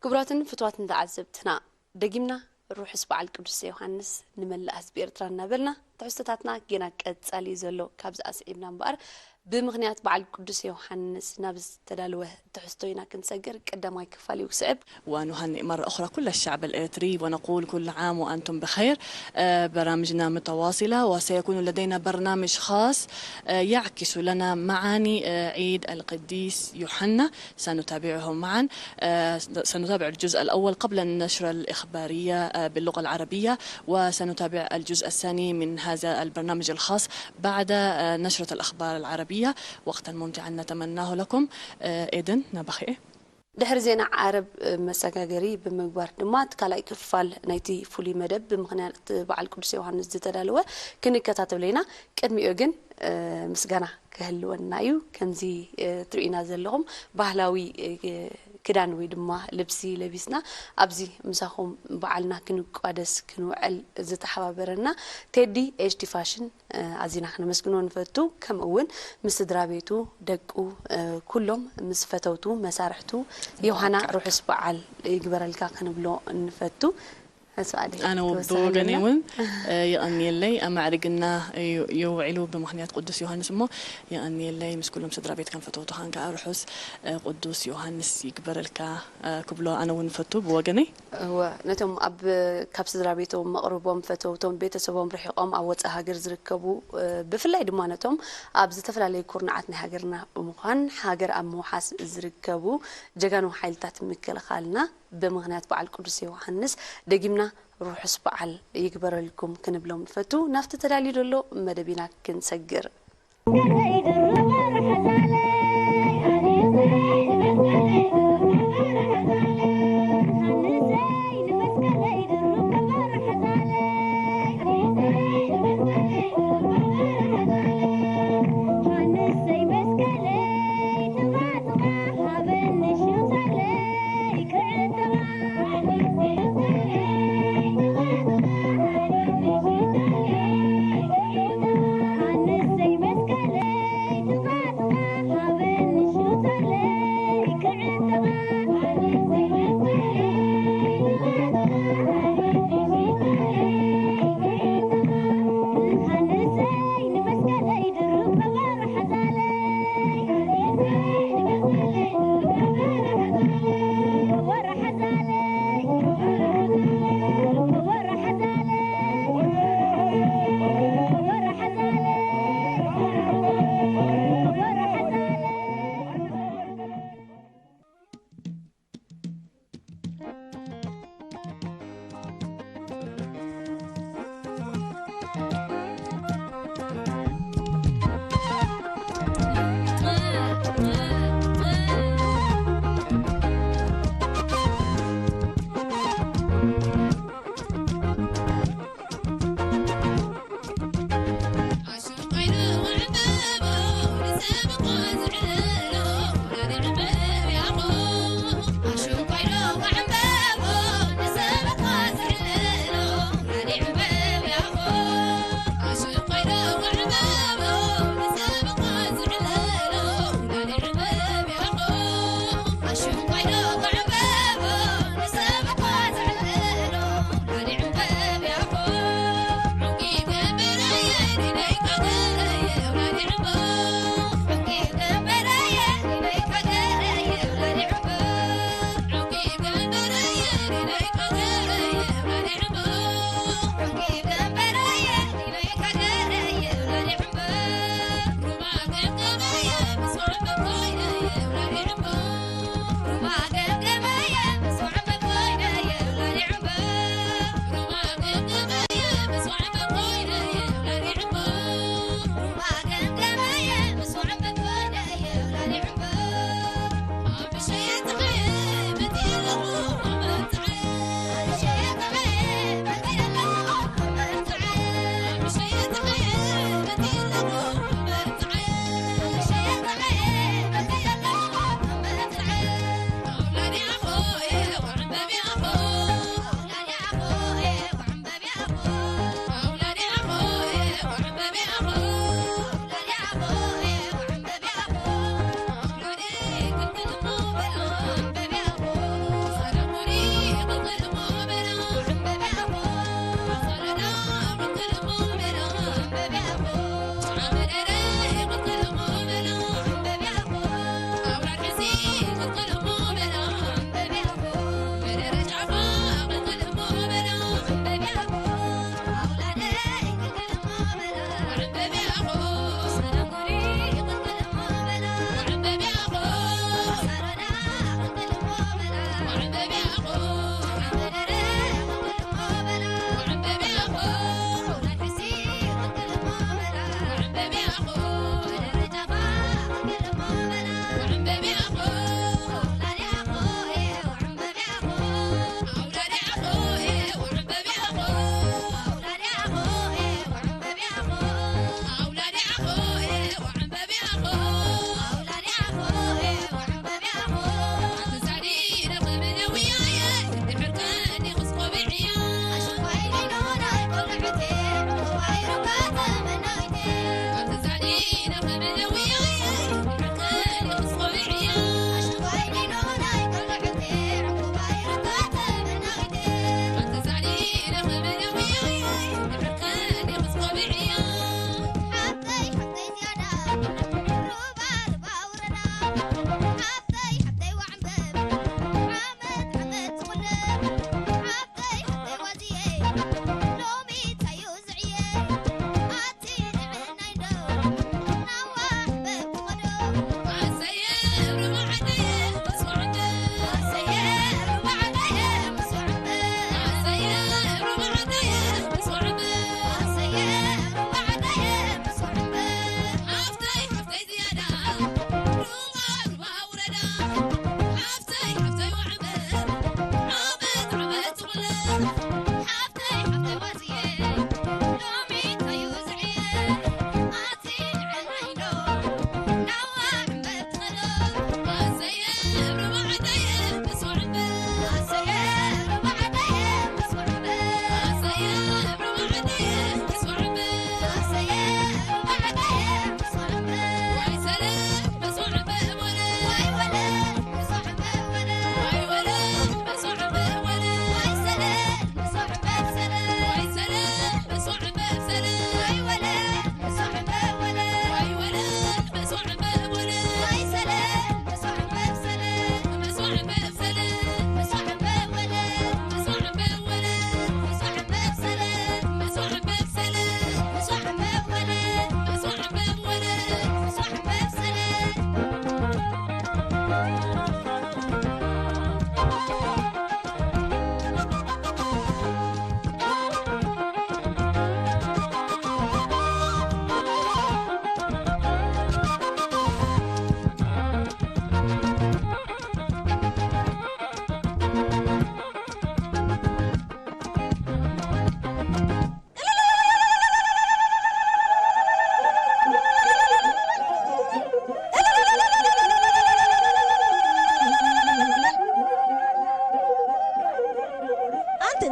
ክቡራትን ፍትዋትን ተዓዘብትና፣ ደጊምና ርሑስ በዓል ቅዱስ ዮሃንስ ንመላእ ህዝቢ ኤርትራ እናበልና፣ ትሕዝቶታትና ጌና ቀጻሊ እዩ ዘሎ። ካብዚ ኣስዒብና እምበኣር፣ ብምኽንያት በዓል ቅዱስ ዮሃንስ ናብ ዝተዳለወ ትሕዝቶ ኢና ክንሰግር። ቀዳማይ ክፋል እዩ ክስዕብ። ونهنئ مرة أخرى كل الشعب الإريتري ونقول كل عام وأنتم بخير. آه، برامجنا متواصلة، وسيكون لدينا برنامج خاص، آه، يعكس لنا معاني، آه، عيد القديس يوحنا. سنتابعه معا. آه، سنتابع الجزء الأول قبل النشرة الإخبارية، آه، باللغة العربية، وسنتابع الجزء الثاني من هذا البرنامج الخاص بعد، آه، نشرة الأخبار العربية. وقتا ممتعا نتمناه لكم. آه، إيدن نبخي. ድሕሪ ዜና ዓረብ መሰጋገሪ ብምግባር ድማ፣ እቲ ካልኣይ ክፋል ናይቲ ፍሉይ መደብ ብምኽንያት በዓል ቅዱስ ዮሃንስ ዝተዳለወ ክንከታተሎ ኢና። ቅድሚኡ ግን ምስጋና ክህልወና እዩ። ከምዚ ትርእዩና ዘለኹም፣ ባህላዊ ክዳን ወይ ድማ ልብሲ ለቢስና ኣብዚ ምሳኹም በዓልና ክንቋደስ ክንውዕል ዝተሓባበረና ቴዲ ኤች ዲ ፋሽን ኣዚና ክነመስግኖ ንፈቱ። ከምኡ እውን ምስ ስድራ ቤቱ፣ ደቁ፣ ኩሎም ምስ ፈተውቱ መሳርሕቱ ዮሃና ርሑስ በዓል ይግበረልካ ክንብሎ ንፈቱ። ኣነ ብወገነይ እውን የቐንየለይ። ኣማዕርግና የውዒሉ ብምኽንያት ቅዱስ ዮሃንስ እሞ፣ የቐንየለይ። ምስ ኩሎም ስድራ ቤትካን ፈተውትኻን ከዓ ርሑስ ቅዱስ ዮሃንስ ይግበረልካ ክብሎ ኣነ እውን ፈቱ ብወገነይ። እወ፣ ነቶም ኣብ፣ ካብ ስድራ ቤቶም፣ መቕርቦም፣ ፈተውቶም፣ ቤተሰቦም ርሒቖም ኣብ ወጻኢ ሃገር ዝርከቡ፣ ብፍላይ ድማ ነቶም ኣብ ዝተፈላለዩ ኩርናዓት ናይ ሃገርና ብምዃን ሃገር ኣብ ምውሓስ ዝርከቡ ጀጋኑ ሓይልታት ምክልኻልና፣ ብምኽንያት በዓል ቅዱስ ዮሃንስ ደጊምና ርሑስ በዓል ይግበረልኩም ክንብሎም ንፈቱ። ናብቲ ተዳልዩ ዘሎ መደብ ኢና ክንሰግር።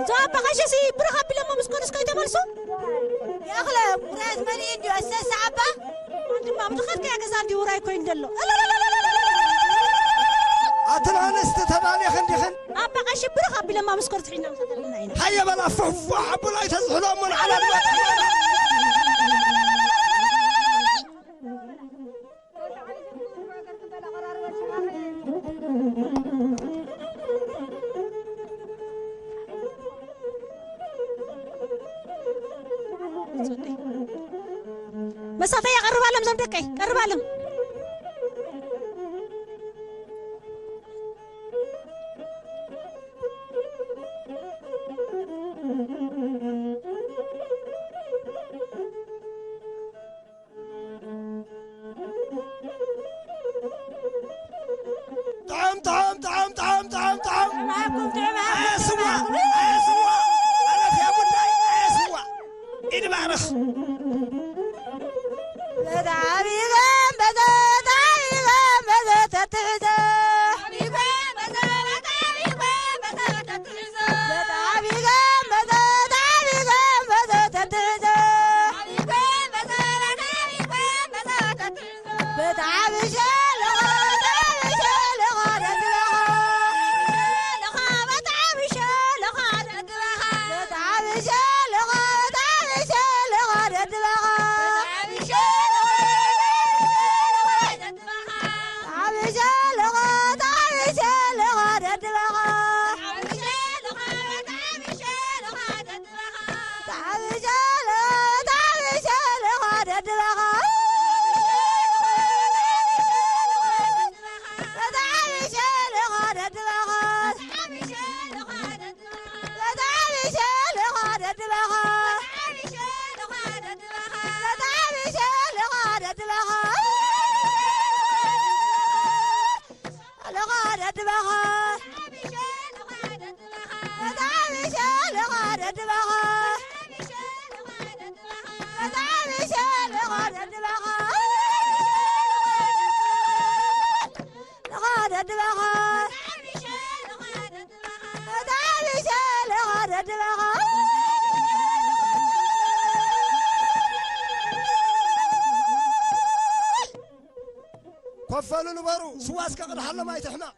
እዞም ኣባ ቀሺሲ ብርኽ ኣቢሎሞ ምስ ኮኑስ ከይተመልሱ? የኽለ ውራያት መሊኡ እንድዩ፣ እሰ፣ እሰ ኣባ። ኣንድማ ብድኻትካ እያ ገዛ እንድዩ ውራይ ኮይኑ ዘሎ። ኣትን ኣንስቲ ተዳሊኽን ዲኽን? ኣባ ቀሺ ብርኽ ኣቢሎማ ምስ ኮኑስ ሒና ምሳተልና ኢና። ሃየ በላ ፉሕ ፉሕ ኣቡላይ ተዝሕሎ እሞ ንዓና ድማ ጥዕና። መሳተያ ቀርባለም፣ ዘም ደቀይ ቀርባለም። ጥዑም፣ ጥዑም፣ ጥዑም፣ ጥዑም፣ ጥዑም፣ ጥዑም። ጥዑም ሃብኩም፣ ጥዑም ሃብኩም፣ ኣየ ስዋ፣ ጥዑም ሃብኩም። ኣየ ስዋ፣ ኣለፍ ያ ጉዳይ፣ ኣየ ስዋ። ኢድ ባርኽ። በዛ ዓቢገም፣ በዛ ዓቢገም፣ በዛ ተትሕዘ። ዓቢገም፣ በዛ ተትሕዘ። በዛ ዓቢገም፣ በዛ ዓቢገም፣ በዛ ተትሕዘ። ኮፈሉ ንበሩ፣ ስዋ እስከ ቅድሓሎም ኣይትሕመቕ።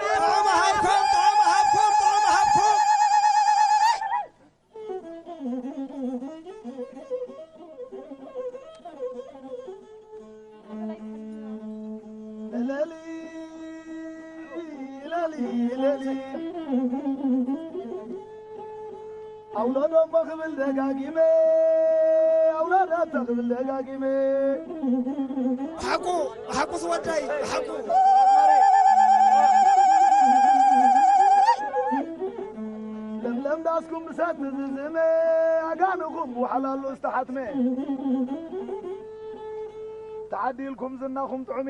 ጥዑም ሃብኩም፣ ጥዑም ሃብኩም፣ ጥዑም ሃብኩም። እለሊ፣ እለሊ፣ እለሊ። ኣውለዶ እሞ ክብል ደጋጊመ፣ ኣውለዶ እሞ ክብል ደጋጊመ። ሓቁ፣ ሓቁ ዝወዳይ፣ ሓቁ። ለምለም ዳስኩም ብሳት ዝዝመ፣ ኣጋንኹም ብዋዕላሉ ዝተሓትመ። ተዓዲልኩም ዝናኹም ጥዑሜ።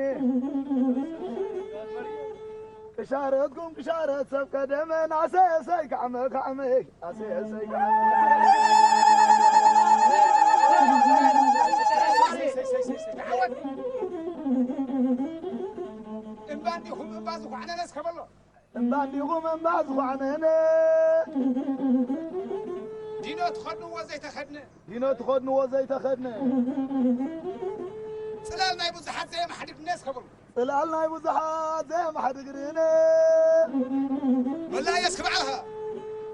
ቅሻረትኩም ቅሻረት ሰብ ቀደመ፣ ናሰ እሰይ ካዕመ ካዕመ፣ ኣሰ እሰይ ካዕመ። እምባ እንዲኹም እምባ ዝኾዕነነ እስከ በሎ። እምባ እንዲኹም እምባ ዝኾዕነነ። ዲኖ ትኸድንዎ ዘይተኸድነ። ዲኖ ትኸድንዎ ዘይተኸድነ። ጽላል ናይ ብዙሓት ዘየማሕድግነ እስከ በሉ። ጽላል ናይ ብዙሓት ዘየማሕድግርነ። መላየስ ክብዓልኻ።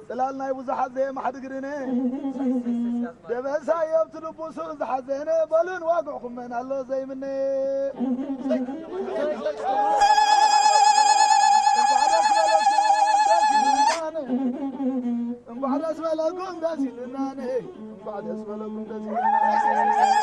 ጽላል ናይ ብዙሓት ዘየማሕድግርነ። ደበሳ የብቲ ልቡሱ ዝሓዘነ። በሉን ዋግዕኹም መን ኣሎ ዘይምነ። እንኳዕ ደስ በለኩም ደስ ይበለና። እንኳዕ ደስ በለኩም ደስ ይበለና። እንኳዕ ደስ በለኩም ደስ ይበለና።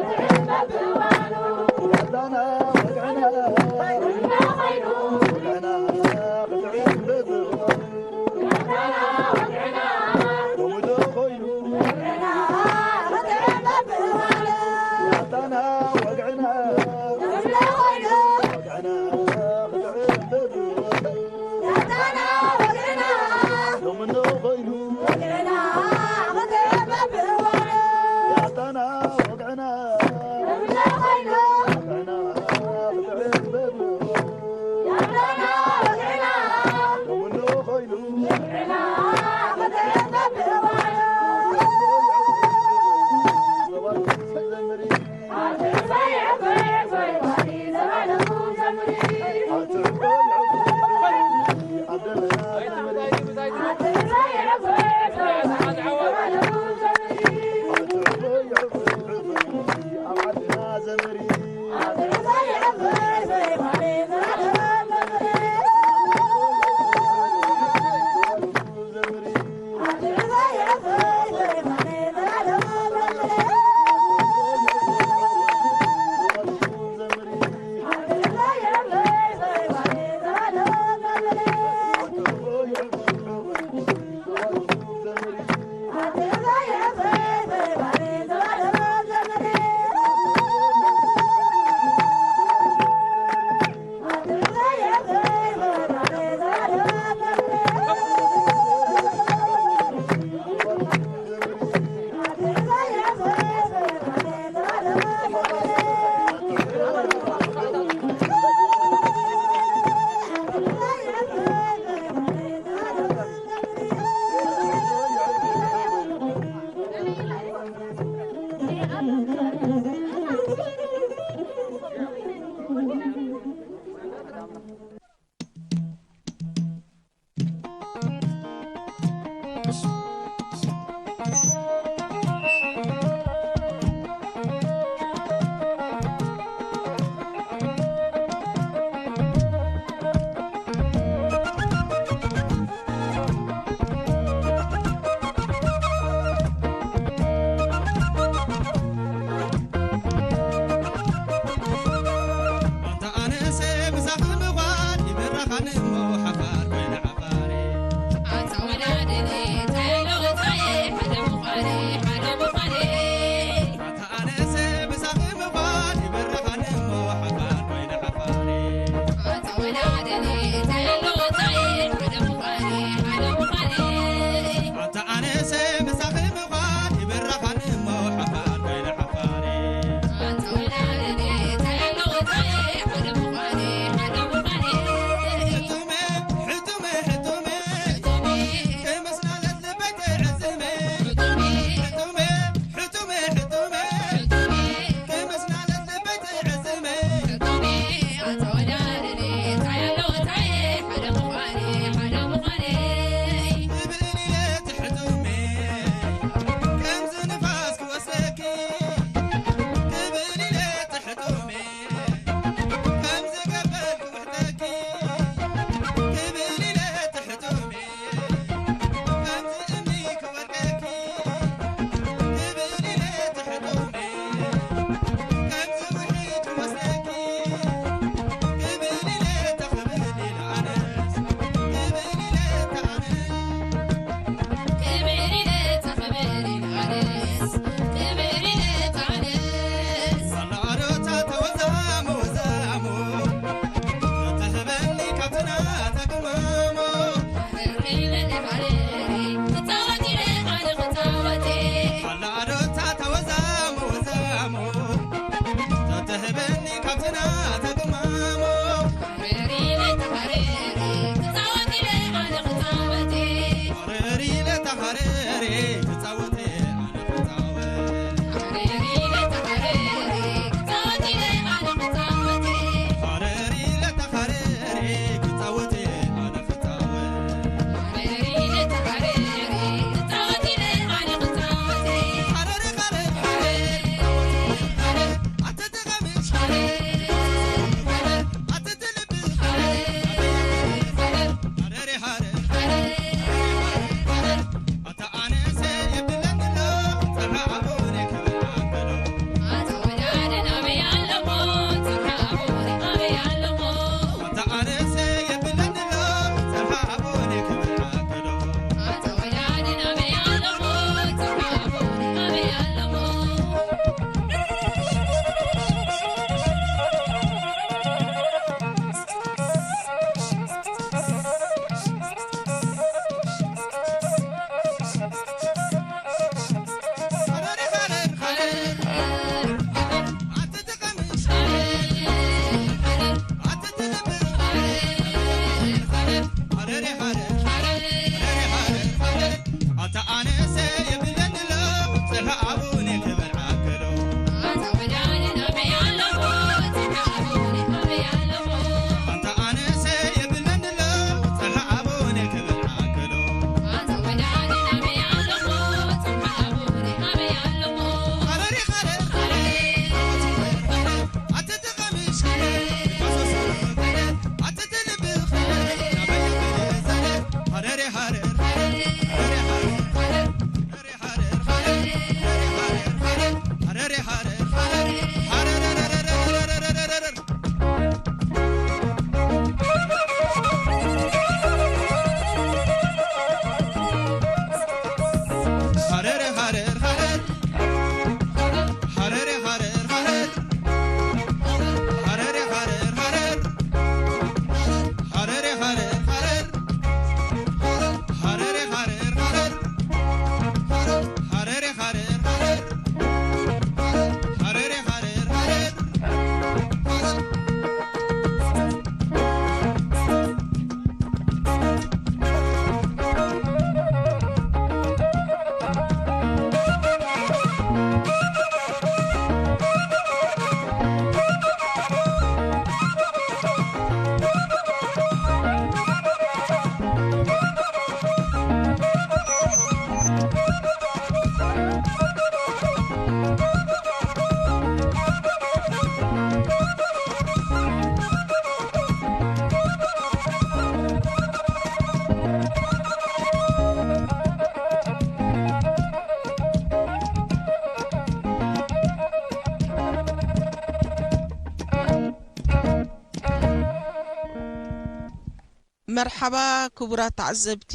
መርሓባ ክቡራት ተዓዘብቲ፣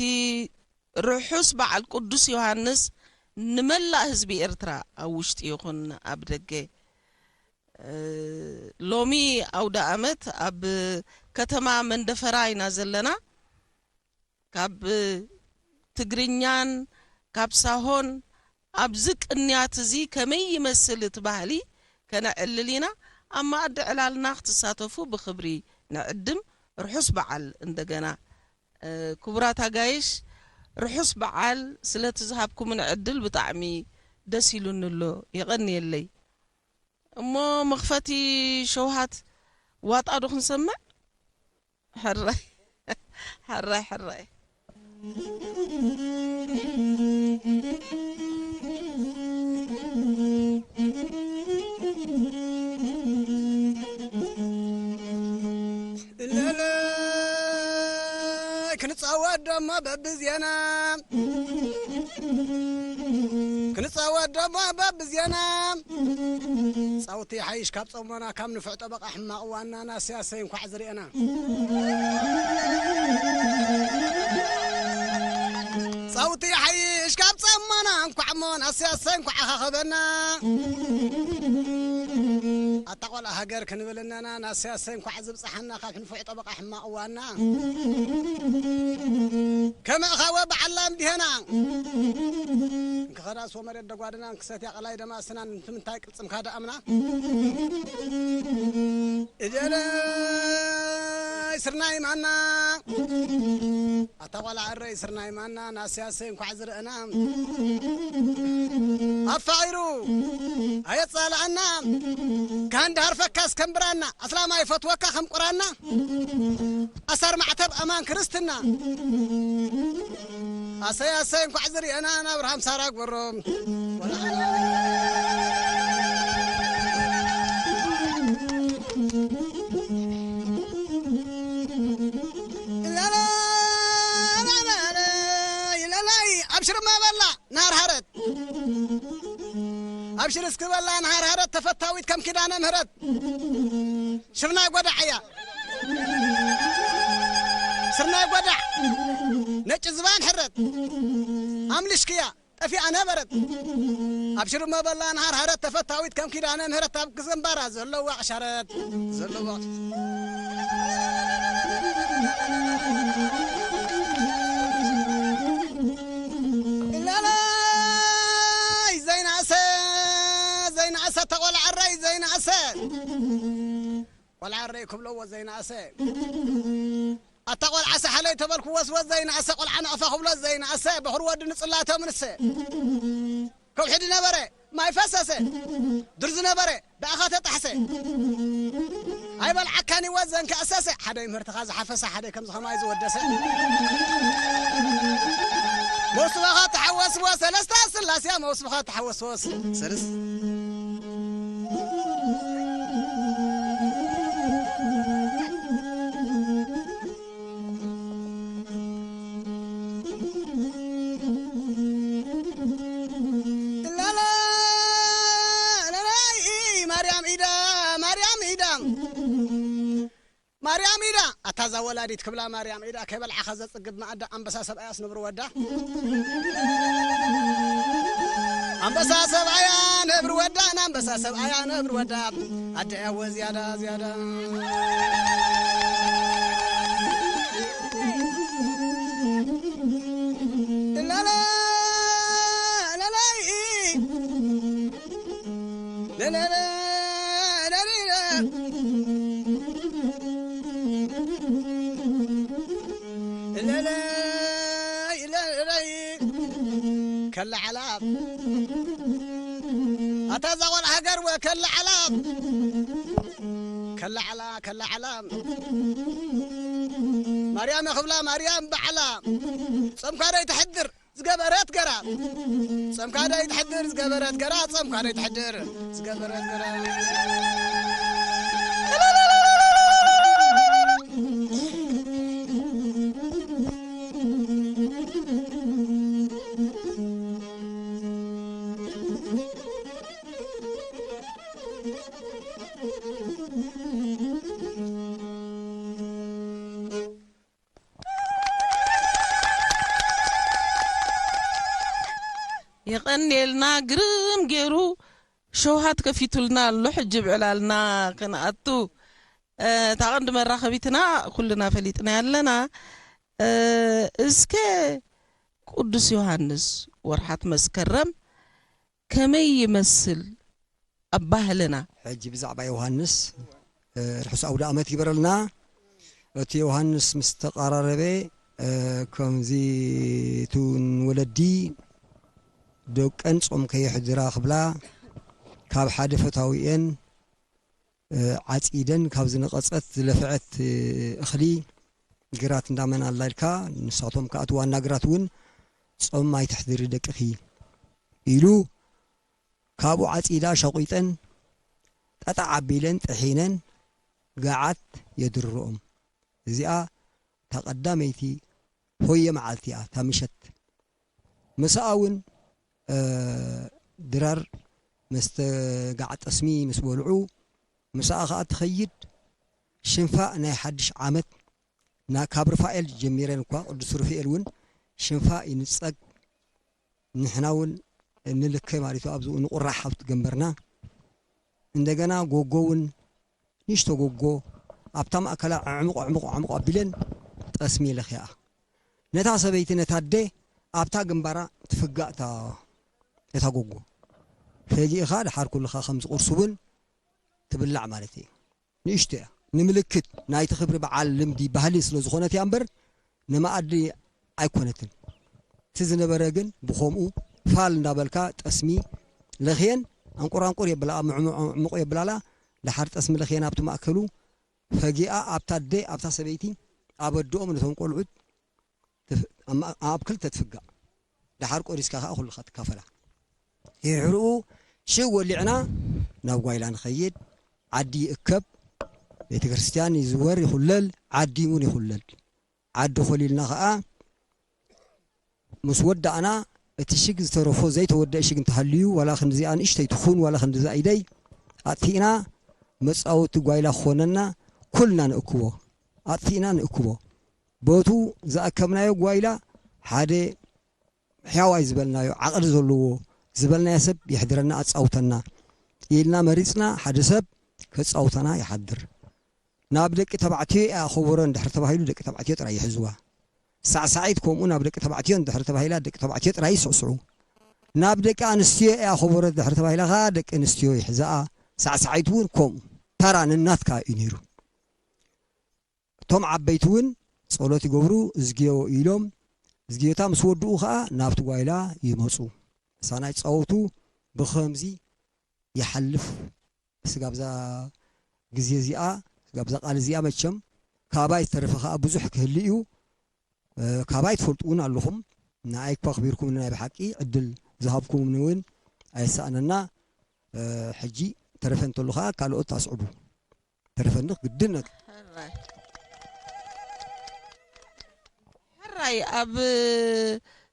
ርሑስ በዓል ቅዱስ ዮሃንስ ንመላእ ህዝቢ ኤርትራ፣ ኣብ ውሽጢ ይኹን ኣብ ደገ። እ፣ ሎሚ ኣውደ ኣመት ኣብ ከተማ መንደፈራ ኢና ዘለና። ካብ ትግርኛን ካብ ሳሆን ኣብዚ ቅንያት እዚ ከመይ ይመስል እቲ ባህሊ ከነዕልል ኢና። ኣብ መኣዲ ዕላልና ክትሳተፉ ብኽብሪ ንዕድም። ርሑስ በዓል እንደገና። እ፣ ክቡራት ኣጋይሽ፣ ርሑስ በዓል። ስለቲ ዝሃብኩምን ዕድል ብጣዕሚ ደስ ኢሉኒ ኣሎ። የቐንየለይ። እሞ መኽፈቲ ሸውሃት ዋጣ ዶ ክንሰምዕ? ሕራይ፣ ሕራይ፣ ሕራይ። ለለ ክንጻወት ደሞ በብዜና፣ ክንጻወት ደሞ በብዜና። ጻውቲ ሓይሽ ካብ ጸሞና፣ ካብ ንፉዕ ጠበቓ ሕማቕ ዋና። ናሰይ ኣሰይ እንኳዕ ዝርኤና። ጻውቲ ሓይሽ ካብ ጸሞና እንኳዕ እሞ፣ ናሰይ ኣሰይ እንኳዕ ኣኻኸበና። ኣታ ቆልዓ ሃገር ክንብል እነና፣ ናሰይ ኣሰይ እንኳዕ ዝብጽሓና ካብ ንፉዕ ጠበቓ ሕማቕ ዋና። ከመእኻ ወበዓላ እምዲሄና። እንክኸዳስ ወመሬት ደጓድና፣ እንክሰትያ ቀላይ ደማስና፣ እንትምንታይ ቅልጽምካ ደኣምና። እደለይ ስርናይ ማና፣ ኣታ ቆልዓ እረይ ስርናይ ማና፣ ናሰይ ኣሰይ እንኳዕ ዝረአና። ኣፋቒሩ ኣየጻልኣና፣ ካን ድሃርፈካስ ከም ብራና፣ ኣስላም ኣይፈትወካ ከም ቁራና። ኣሳር ማዕተብ ኣማን ክርስትና። ኣሰይ ኣሰይ እንኳዕ ዝርኤና፣ ናብ ኣብርሃም ሳራ ግበሮ። ኢለላይ፣ ኢለላይ፣ ኣብሽር መበላ ናር ሃረት። ኣብሽር እስኪ በላ ናር ሃረት፣ ተፈታዊት ከም ኪዳነ ምህረት። ሽርናይ ጎዳዕ እያ። ስርናይ ጎዳዕ፣ ነጭ ዝባን ሕረት፣ ኣምልሽክያ ጠፊኣ ነበረት። ኣብሽር መበላ ናር ሃረት፣ ተፈታዊት ከም ኪዳነ ምህረት፣ ኣብ ግንባራ ዘለዋ ኣሻረት ዘለዋ። ኢለላይ ዘይናእሰ፣ ዘይናእሰ ተቆልዓረይ ዘይናእሰ። ቆልዓ ረይ ክብለዎ ዘይናእሰ። ኣታ ቆልዓ ሰሓለይ ተበልኩ ወስወስ ዘይናእሰ። ቆልዓ ናቕፋ ክብሎ ዘይናእሰ። በኹር ወዲ ንጽላቶም ንሰ። ከውሒ ድነበረ ማይ ፈሰሰ። ዱር ዝነበረ ብኣኻ ተጣሕሰ። ኣይበልዓካን ይወት ዘንከእሰሰ። ሓደ ይምህርትኻ ዝሓፈሰ፣ ሓደ ከምዚ ኸማይ ዝወደሰ። መውስበኻ ተሓወስዎ ሰለስተ ስላሴያ፣ መውስበኻ ተሓወስዎ ሰለስ ላላ፣ ላላይ፣ ማርያም ኢዳ፣ ማርያም ኢዳ፣ ማርያም ኢዳ። ኣታ እዛ ወላዲት ክብላ ማርያም ኢዳ፣ ከይበልዓኻ ዘጽግብ መኣዳ ኣንበሳ ሰብኣያስ ነብሪ ወዳ። ኣንበሳ ሰብኣያ ነብሪ ወዳ፣ ኣንበሳ ሰብኣያ ነብሪ ወዳ። ኣደያዎ ዝያዳ ዝያዳ። ላላ፣ ላላይ። ላላላ፣ ላሊላ። ላላይ፣ ላላይ። ከላ ዓላ። ኣታ እዛ ቆልዓ ሃገር ወ ከላ ዓላ። ከላ ዓላ፣ ከላ ዓላ። ማርያም ክብላ ማርያም በዓላ። ጾምካ ደይ ትሕድር ዝገበረት ገራ። ጾምካ ደይ ትሕድር ዝገበረት ገራ። ጾምካ ደይ ትሕድር ዝገበረት ገራ። የቐንየልና፣ ግርም ገይሩ ሸውሃት ከፊቱልና ኣሎ። ሕጂ ብዕላልና ክንኣቱ፣ እ፣ እታ ቀንዲ መራኸቢትና ኩልና ፈሊጥና ኣለና። እ፣ እስከ ቅዱስ ዮሃንስ ወርሓት መስከረም ከመይ ይመስል ኣብ ባህልና? ሕጂ ብዛዕባ ዮሃንስ፣ እ፣ ርሑስ ኣውደ ኣመት ይበረልና። እቲ ዮሃንስ ምስ ተቓራረበ፣ እ፣ ከምዚ፣ እቲ እውን ወለዲ ደቀን ጾም ከየሕድራ ክብላ፣ ካብ ሓደ ፈታዊኤን፣ እ፣ ዓጺደን ካብ ዝነቐጸት ዝለፍዐት፣ እ፣ እኽሊ ግራት እንዳመን ኣላ ኢልካ፣ ንሳቶም ከኣ እቲ ዋና ግራት እውን ጾም ኣይትሕድሪ ደቅኺ ኢሉ፣ ካብኡ ዓጺዳ ሸቂጠን ጠጣዕ ኣቢለን ጥሒነን ገዓት የድርርኦም። እዚኣ እታ ቀዳመይቲ ሆየ መዓልቲ እያ፣ እታ ምሸት። ምሳኣ እውን፣ እ፣ ድራር መስተ ጋዕ ጠስሚ ምስ በልዑ፣ ምሳኣ ኸኣ ትኸይድ ሽንፋእ ናይ ሓድሽ ዓመት፣ ና-፣ ካብ ርፋኤል ጀሚረን እኳ፣ ቅዱስ ሩፋኤል እውን ሽንፋእ ይንጸግ፣ ንሕና እውን ንልከ ማለት እዩ፣ ኣብኡ ንቑራሕ ኣብ ትገንበርና። እንደገና ጎጎ እውን፣ ንእሽቶ ጎጎ ኣብታ ማእከላ ኣዕሙቕ፣ ኣዕሙቕ፣ ኣዕሙቕ ኣቢለን ጠስሚ ለኽያኣ። ነታ ሰበይቲ፣ ነታ ኣደ ኣብታ ግንባራ ትፍጋእ እታ፣ እታ ጎጎ። ፈጊእኻ ድሓር ኩልኻ ከም ዝቑርሱ እውን ትብላዕ ማለት እዩ። ንእሽቶ እያ። ንምልክት ናይቲ ክብሪ በዓል ልምዲ ባህሊ ስለ ዝኾነት እያ እምበር ንመኣዲ ኣይኮነትን። እቲ ዝነበረ ግን ብኸምኡ ፋል እንዳበልካ ጠስሚ ለኽየን ኣንቁራንቁር የብላ፣ ምዕሙቕ የብላላ። ድሓር ጠስሚ ለኽየን ኣብቲ ማእከሉ ፈጊኣ ኣብታ ኣደ፣ ኣብታ ሰበይቲ፣ ኣብ ኣደኦም ነቶም ቆልዑት ትፍ-፣ ኣብ ማ-፣ ኣብ ክልተ ትፍጋእ። ድሓር ቆሪስካ ከኣ ኩልኻ ትካፈላ። ድሕርኡ ሽው ወሊዕና ናብ ጓይላ ንኸይድ። ዓዲ ይእከብ፣ ቤተ ክርስቲያን ይዝወር፣ ይኹለል፣ ዓዲ እውን ይኹለል። ዓዲ ኮሊልና ከኣ ምስ ወዳእና፣ እቲ ሽግ ዝተረፎ ዘይተወደአ ሽግ እንተሃልዩ፣ ዋላ ክንዲዚኣ ንእሽተይ ትኹን፣ ዋላ ክንዲዛ ኢደይ ኣጥፊእና፣ መጻወቲ ጓይላ ክኾነና ኩልና ንእክቦ። ኣጥፊእና ንእክቦ። በቱ ዝኣከብናዮ ጓይላ ሓደ ሕያዋይ ዝበልናዮ ዓቕሊ ዘለዎ ዝበልናዮ ሰብ የሕድረና፣ ኣጻውተና ኢልና መሪጽና፣ ሓደ ሰብ ከጻውተና ይሓድር። ናብ ደቂ ተባዕትዮ እያ ኸበሮ እንድሕር ተባሂሉ ደቂ ተባዕትዮ ጥራይ ይሕዝዋ። ሳዕሳዒት ከምኡ ናብ ደቂ ተባዕትዮ እንድሕር ተባሂላ ደቂ ተባዕትዮ ጥራይ ይስዕስዑ። ናብ ደቂ ኣንስትዮ እያ ኸበሮ እንድሕር ተባሂላ ኸኣ ደቂ ኣንስትዮ ይሕዝኣ። ሳዕሳዒት እውን ከምኡ። ተራ ነናትካ እዩ ነይሩ። እቶም ዓበይቲ እውን ጸሎት ይገብሩ፣ እዝግዮ ኢሎም፣ እዝግዮታ ምስ ወድኡ ኸኣ ናብቲ ጓይላ ይመጹ። ምሳና ይጻወቱ፣ ብኸምዚ ይሓልፍ። ስጋብ እዛ ግዜ እዚኣ፣ ስጋብ እዛ ቃል እዚኣ መቸም ካባይ ዝተረፈ ኸኣ ብዙሕ ክህሉ እዩ። እ፣ ካባይ ትፈልጡ እውን ኣለኹም። ንኣይ እኳ ኣኽቢርኩምኒ ናይ ብሓቂ ዕድል ዝሃብኩምኒ እውን ኣየሳእነና። እ፣ ሕጂ ተረፈ እንተሎ ኸኣ ካልኦት ኣስዕቡ። ተረፈኒ ግድነት። ሕራይ። ሕራይ፣ ኣብ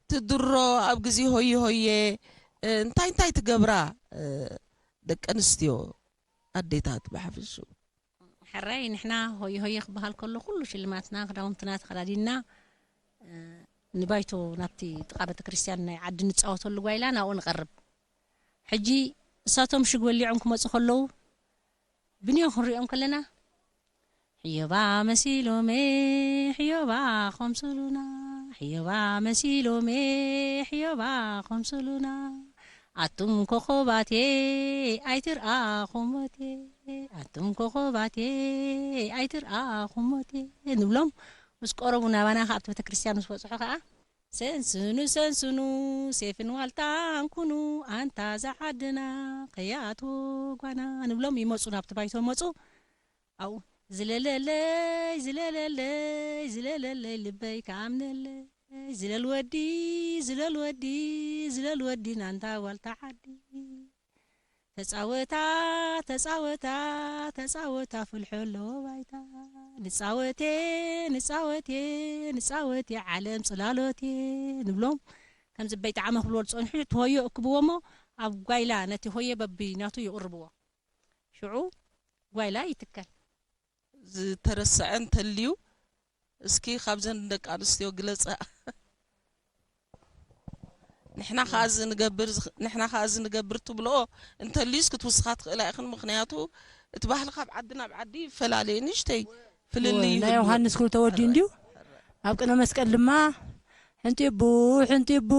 ትድሮ፣ ኣብ ግዜ ሆየ ሆየ፣ እ፣ እንታይ እንታይ ትገብራ፣ እ፣ ደቂ ኣንስትዮ፣ ኣዴታት ብሓፈሽኡ? ሕራይ፣ ንሕና ሆየ ሆየ ክበሃል ከሎ፣ ኩሉ ሽልማትና፣ ክዳውንትና ተኸዳዲንና፣ እ፣ ንባይቶ ናብቲ ጥቓ ቤተ ክርስቲያን ናይ ዓዲ ንጻወተሉ ጓይላ ናብኡ ንቐርብ። ሕጂ እሳቶም ሽግ ወሊዖም ክመጹ ከለዉ፣ ብንዮ ክንሪኦም ከለና፣ ሕዮባ መሲሎሜ፣ ሕዮባ ኮምስሉና፣ ሕዮባ መሲሎሜ፣ ሕዮባ ኮምስሉና፣ ኣቱም ኮኾባቴ ኣይትርኣኹም ሞቴ፣ ኣቱም ኮኾባቴ ኣይትርኣኹም ሞቴ ንብሎም። ምስ ቀረቡ ናባና ከኣ ኣብቲ ቤተ ክርስቲያን ምስ በጽሑ ከኣ፣ ሰንስኑ ሰንስኑ ሴፍን ዋልታን ኩኑ፣ ኣንታ ዝዓድና ከይኣትዎ ጓና ንብሎም። ይመጹ፣ ናብቲ ባይቶ መጹ። ኣብኡ ዝለለለይ ዝለለለይ ዝለለለይ ልበይ ከኣምነለይ፣ ዝለል ወዲ ዝለል ወዲ ዝለል ወዲ ናንታ ጓልታ ዓዲ። ተጻወታ ተጻወታ ተጻወታ ፍልሖ ኣለዎ ባይታ። ንጻወቴ ንጻወቴ ንጻወቴ ዓለም ጽላሎቴ ንብሎም። ከምዚ በይጣዕመ ክብልዎ ዝጸንሑ እቲ ሆዮ እክብዎ እሞ ኣብ ጓይላ ነቲ ሆየ በቢ ናቱ ይቕርብዎ። ሽዑ ጓይላ ይትከል። ዝተረስዐ እንተልዩ፣ እስኪ ካብዘን ደቂ ኣንስትዮ ግለጻ። ንሕና ከኣ እዚ ንገብር ዝኽ- ንሕና ከኣ እዚ ንገብር ትብልኦ እንተልዩስ ክትውስኻ ትኽእላ ኢኽን። ምኽንያቱ እቲ ባህሊ ካብ ዓዲ ናብ ዓዲ ይፈላለየ፣ ንእሽተይ ፍልልይ ናይ ይህልዎ። ዮሃንስ ክብል ተወዲኡ እንድዩ። ኣብ ቅነ መስቀል ድማ ሕንጢቡ ሕንጢቡ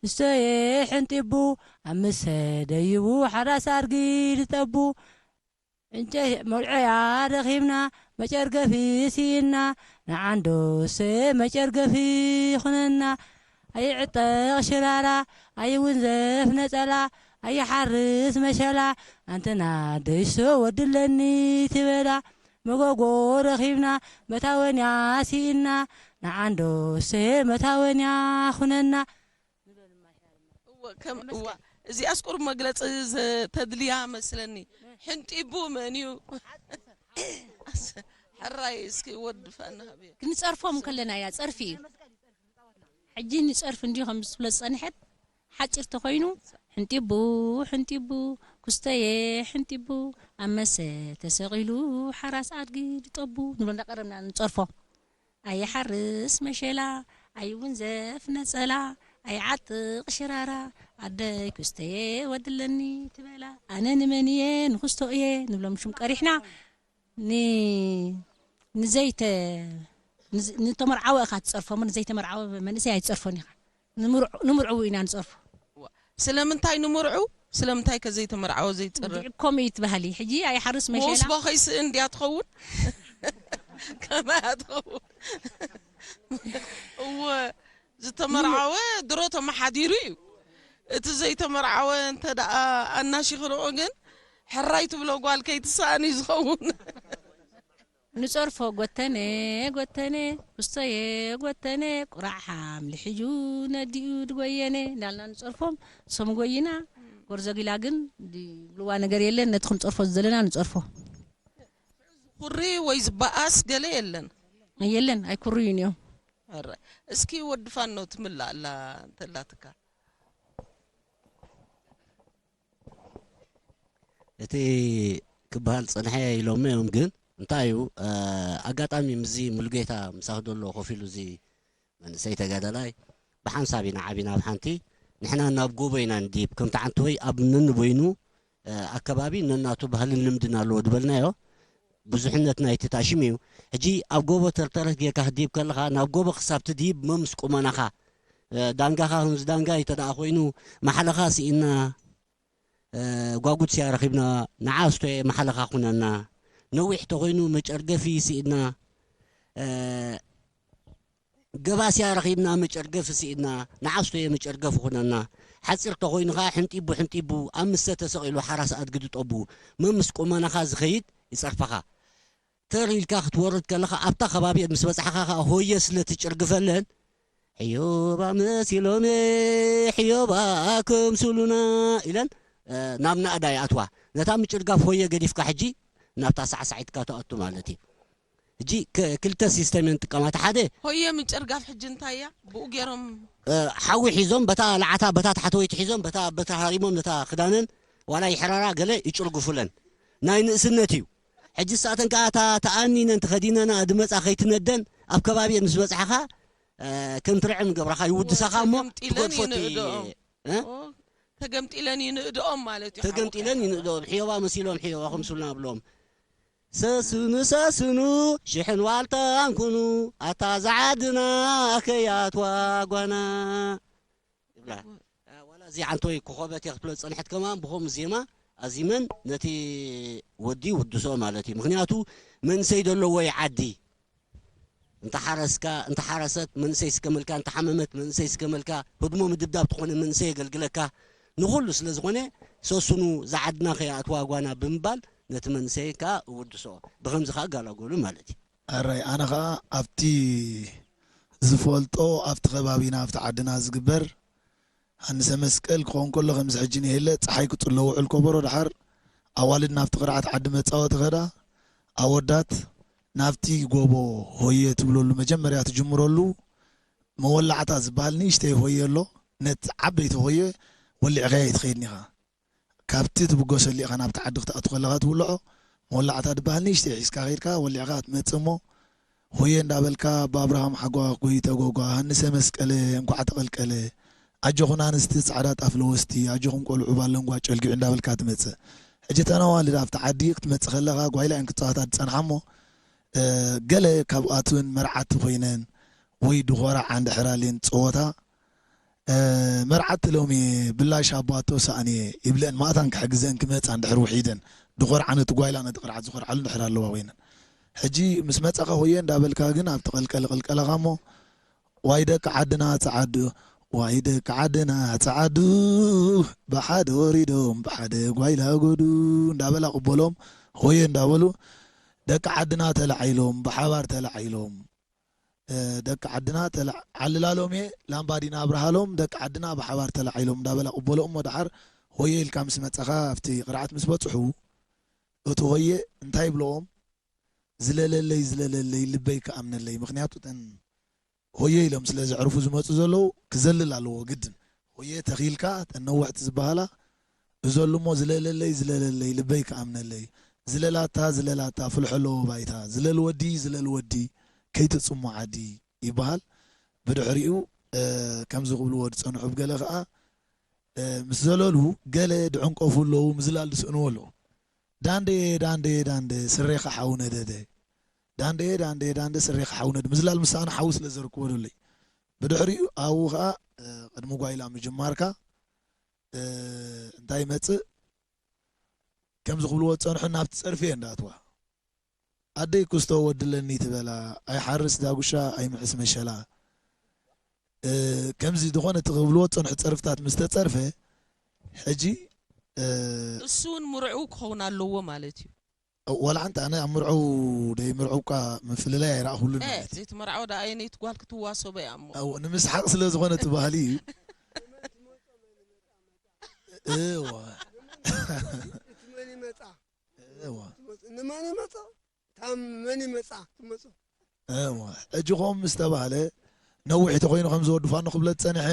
ዝስተየ ሕንጢቡ ኣብ ምሰ ደይቡ ሓራስ ኣድጊ ዝጠቡ ዕንጨ መውልዐያ ረኺብና መጨርገፊ ስኢና ንዓንዶሰ መጨርገፊ ይኹነና። ኣይዕጠቕ ሽራራ ኣይውንዘፍ ነጸላ ኣይሓርስ መሸላ ኣንተና ደይሶ ወድለኒ ትበላ መጎጎ ረኺብና መታወንያ ስኢና ንዓንዶሰ መታወንያ ኩነና። እወ፣ ከም እዋ እዚኣስ ቁሩብ መግለጺ ዘተድልያ መስለኒ። ሕንጢቡ መን እዩ? ሕራይ እስኪ ወዲ ፋና ሃብዮ። ክንጸርፎም ከለና እያ ጸርፊ እዩ። ሕጂ ንጸርፊ እንዲዩ ከም ዝብሎ ዝጸንሐት ሓጺር ተኾይኑ ሕንጢቡ ሕንጢቡ ኩስተየ ሕንጢቡ ኣብ መሰ ተሰቒሉ ሓራስ ኣድጊ ድጠቡ ንብሎ እንዳቀረብና ንጸርፎ። ኣይሓርስ መሸላ ኣይውንዘፍ ነጸላ ኣይዓጥቕ ሽራራ ኣደይ ኩስተየ ወድለኒ ትበላ ኣነ ንመን እየ ንኹስቶ እየ ንብሎም ሽም ቀሪሕና ን ንዘይተ ንዝ- ንተመርዓወ እኻ ትጸርፎ እሞ ንዘይተመርዓወ መንእሰይ ኣይትጸርፎን ኢኻ ንምርዕ- ንምርዕዉ ኢና ንጸርፎ ስለምንታይ ንምርዑ? ስለምንታይ ከ ዘይተመርዓወ ዘይጽረ? እንዲዕ ኮሚት ባህሊ ሕጂ ኣይሓርስ መሸላ መውስቦ ከይስእን እንድያ ትኸውን። ከማያ ትኸውን። እወ፣ ዝተመርዓወ ድሮ ተመሓዲሩ እዩ። እቲ ዘይተመርዓወ እንተ ደኣ ኣናሺኽርኦ ግን ሕራይ ትብሎ ጓል ከይትሰኣን እዩ ዝኸውን። ንጸርፎ ጎተነ ጎተነ ኩስተየ ጎተነ ቁራዕ ሓምሊ ሒዙ ነዲኡ ድጎየነ እንዳልና ንጸርፎም። እሶም ጎይና ጎርዞጊላ ግን ዝብልዋ ነገር የለን። ነቲ ክንጸርፎ ዝደለና ንጸርፎ ኩሪ ወይ ዝበኣስ ገለ የለን። የለን ኣይኩርዩን እዮም። ሕራይ እስኪ ወዲ ፋኖ ትምላ ኣላ እንተላትካ እቲ ክበሃል ጸንሐ ኢሎሞ እዮም። ግን እንታይ እዩ ኣጋጣሚ ምስዚ ሙሉጌታ ምሳኽ ዘሎ ኮፍ ኢሉ እዚ መንእሰይ ተጋዳላይ ብሓንሳብ ኢና ዓቢና ኣብ ሓንቲ ንሕና ናብ ጎቦ ኢና ንድይብ ከምቲ ዓንተወይ ኣብ ነንበይኑ ኣከባቢ ነናቱ ባህልን ልምድን ኣለዎ ዝበልናዮ ብዙሕነት ናይቲ ታሽም እዩ። ሕጂ ኣብ ጎቦ ተርተረት ጌርካ ክትድይብ ከለኻ ናብ ጎቦ ክሳብ ትድይብ መምስ ቁመናኻ ዳንጋኻ ከምዚ ዳንጋ እዩ ተደኣ ኮይኑ ማሕለኻ ስኢና ጓጉድ ስያ ረኺብና ንዓ ኣስቶየ ማሕለኻ ኩነና ነዊሕ ተኾይኑ መጨርገፊ ስኢና ገባስያ ረኺብና መጨርገፊ ስኢድና ንዓስቶየ መጨርገፊ ኩነና ሓፂር ተኾይኑ ኸዓ ሕንጢቡ ሕንጢቡ ኣብ ምስተ ተሰቒሉ ሓራስ ኣድጊ ድጠቡ መምስ ቁመናኻ ዝኸይድ ይፀርፈኻ ተር ኢልካ ክትወርድ ከለኻ ኣብታ ከባቢ ምስ በፃሕኻ ኸዓ ሆየ ስለ ትጭርግፈለን ሕዮባ መሲሎመ ሕዮባ ከምስሉና ኢለን ናብ ናእዳ ይኣትዋ ነታ ምጭርጋፍ ሆየ ገዲፍካ ሕጂ ናብታ ሳዕሳዒትካ ትኣቱ ማለት እዩ ሕጂ ክልተ ሲስተም እየን ጥቀማ እቲ ሓደ ሆየ ምጭርጋፍ ሕጂ እንታይ እያ ብኡ ገይሮም ሓዊ ሒዞም በታ ለዓታ በታ ታሕተወይቲ ሒዞም በታ በታ ሃሪሞም ነታ ክዳነን ዋላ ይሕራራ ገለ ይጭርጉፉለን ናይ ንእስነት እዩ ሕጂ ሳተን ከዓ እታ ተኣኒነን ተኸዲነና ድመፃ ከይትነደን ኣብ ከባቢአን ምስ በፅሓኻ ከም ትርዕም ገብረኻ ይውድሳኻ እሞ ተገምጢለን ትገድፎ እቲ ይንእድኦም። እ? ኦ፣ ተገምጢለን ይንእድኦም ማለት እዩ ተገምጢለን ይንእድኦም ሕዮባ መሲሎም ሕዮባ ከምስሉና ብሎም ሰስኑ ሰስኑ ሽሕን ዋልታን ኩኑ ኣታ ዝዓድና ከያትዋ ጓና ይብላ ዋላ እዚ ዓንቶይ ክኾበት እየ ክትብሎ ዝፀንሐት ከማን ብኸምኡ ዜማ ኣዚመን ነቲ ወዲ ውድሶ ማለት እዩ ምክንያቱ መንሰይ ደለዎ ዓዲ እንተሓረስካ እንተሓረሰት መንእሰይ ስከመልካ እንተሓመመት መንእሰይ ስከመልካ ህድሞ ምድብዳብ ትኾነ መንእሰይ የገልግለካ ንኹሉ ስለ ዝኾነ ሰሱኑ ዝዓድና ከይኣትዋ ጓና ብምባል ነቲ መንእሰይ ከዓ እውድሶ ብኸምዚ ከዓ እጋላገሉ ማለት እዩ ኣራይ ኣነ ከዓ ኣብቲ ዝፈልጦ ኣብቲ ከባቢና ኣብቲ ዓድና ዝግበር ሃንሰ መስቀል ክኸውን ከሎ ከምዚ ሕጂ ንሄለ ፀሓይ ክፅሎ ውዕል ከበሮ ደሓር ኣዋልድ ናብቲ ቅርዓት ዓዲ መፃወቲ ከዳ ኣወዳት ናብቲ ጎቦ ሆየ ትብለሉ መጀመርያ ትጅምረሉ መወላዕታ ዝበሃል ንእሽተይ ሆየ ኣሎ ነቲ ዓበይቲ ሆየ ወሊዕካዮ ኣይትኸይድን ኢኻ ካብቲ ትብገሰሉ ኢኻ ናብቲ ዓዲ ክትኣቱ ከለኻ ትውልዖ መወላዕታ ዝበሃል ንእሽተይ ሒዝካ ከይድካ ወሊዕካ ትመፅእ እሞ ሆየ እንዳበልካ ብኣብርሃም ሓጓ ጎይተ ጎጓ ሃንሰ መስቀለ እንኳዕ ተቐልቀለ ኣጆኹም ኣንስቲ ጻዕዳ ጣፍ ለወስቲ፣ ኣጆኹም ቆልዑ ባለንጓ ጨልጊዑ እንዳበልካ ትመጽእ። ሕጂ እተን ኣዋልድ ኣብቲ ዓዲ ክትመጽእ ከለኻ ጓይላ እየን ክጻወታ ዝጸንሓ እሞ፣ እ፣ ገለ ካብኣትውን መርዓቲ ኮይነን ወይ ድኾራ ዓንዲ ሕራሌን ጸወታ፣ እ፣ መርዓቲ ሎሚ ብላሽ ኣቦ ኣቶ ሳእንየ ይብለን ማእታን ክሕግዘን ክመጻ እንድሕር ውሒደን ድኾርዓ ነቲ ጓይላ ነቲ ቅርዓት ዝኾርዓሉ እንድሕር ኣለዋ ኮይነን። ሕጂ ምስ መጻኻ ሆየ እንዳበልካ ግን ኣብቲ ቀልቀል ቀልቀለኻ እሞ ዋይ ደቂ ዓድና ጸዓዱ፣ ዋይ ደቂ ዓድና ጸዓዱ፣ ብሓደ ወሪዶም ብሓደ ጓይላ ጎዱ እንዳበላ ቅበሎም ሆየ እንዳበሉ ደቂ ዓድና ተላዒሎም ብሓባር ተላዒሎም፣ እ፣ ደቂ ዓድና ተላ-፣ ዓልላሎም እየ ላምባዲና ኣብርሃሎም ደቂ ዓድና ብሓባር ተላዒሎም እንዳበላ ቅበሎ እሞ ደሓር ሆየ ኢልካ ምስ መጸኻ ኣብቲ ቅርዓት ምስ በጽሑ እቲ ሆየ እንታይ ይብለዎም? ዝለለለይ ዝለለለይ ልበይ ክኣምነለይ። ምኽንያቱ እተን ሆየ ኢሎም ስለ ዘዕርፉ ዝመጹ ዘለዉ ክዘልል ኣለዎ ግድን። ሆየ ተኺልካ እተን ነዋሕቲ ዝበሃላ እዘሉ እሞ ዝለለለይ ዝለለለይ ልበይ ክኣምነለይ። ዝለላታ ዝለላታ ፍልሖ ኣለዎ ባይታ። ዝለል ወዲ ዝለል ወዲ ከይትጽሞ ዓዲ ይበሃል። ብድሕሪኡ፣ እ፣ ከምዚ ክብልዎ ዝጸንሑ ብገለ ከኣ፣ እ፣ ምስ ዘለሉ ገለ ድዕንቀፉ ኣለዉ ምዝላል ዝስእንዎ ኣለዉ። ዳንዴ ዳንዴ ዳንዴ ስሬኻ ሓው ነደደ። ዳንዴ ዳንዴ ዳንዴ ስሬኻ ሓው ነደ ምዝላል ምሳና ሓው ስለ ዘርክቦ ደለይ። ብድሕሪኡ ኣብኡ ኸኣ፣ እ፣ ቅድሚ ጓይላ ምጅማርካ፣ እ፣ እንታይ ይመጽእ? ከምዚ ክብልዎ ዝጸንሑ ናብቲ ጸርፊ እየ እንዳኣትዋ። ኣደይ ኩስቶ ወድለኒ ትበላ፣ ኣይሓርስ ዳጉሻ ኣይምሕስ መሸላ። እ፣ ከምዚ ዝኾነ እቲ ክብልዎ ዝጸንሑ ጸርፍታት ምስ ተጸርፈ፣ ሕጂ፣ እ፣ እሱ እውን ምርዕው ክኸውን ኣለዎ ማለት እዩ። ዋላ ሓንቲ ኣነ ኣብ ምርዕው ደይ ምርዕው እኳ ምፍልላይ ኣይረኣኹሉን እ፣ ማለት እዩ። ዘይትመርዓወ ደኣ ኣየነይቲ ጓል ክትዋሰቦ እያ እሞ። ኣው፣ ንምስሓቕ ስለ ዝኾነ እቲ ባህሊ እዩ። እዋ። እቲ መን ይመጻ? እዋ። ትመጽእ። ንመን ይመጻ? ታም መን ይመጻ? ትመጽእ። እዋ። ሕጂ ኸም ምስ ተባህለ ነዊሕ ተኾይኑ ከም ዝወዱ ፋኖ ክብለት ጸንሐ፣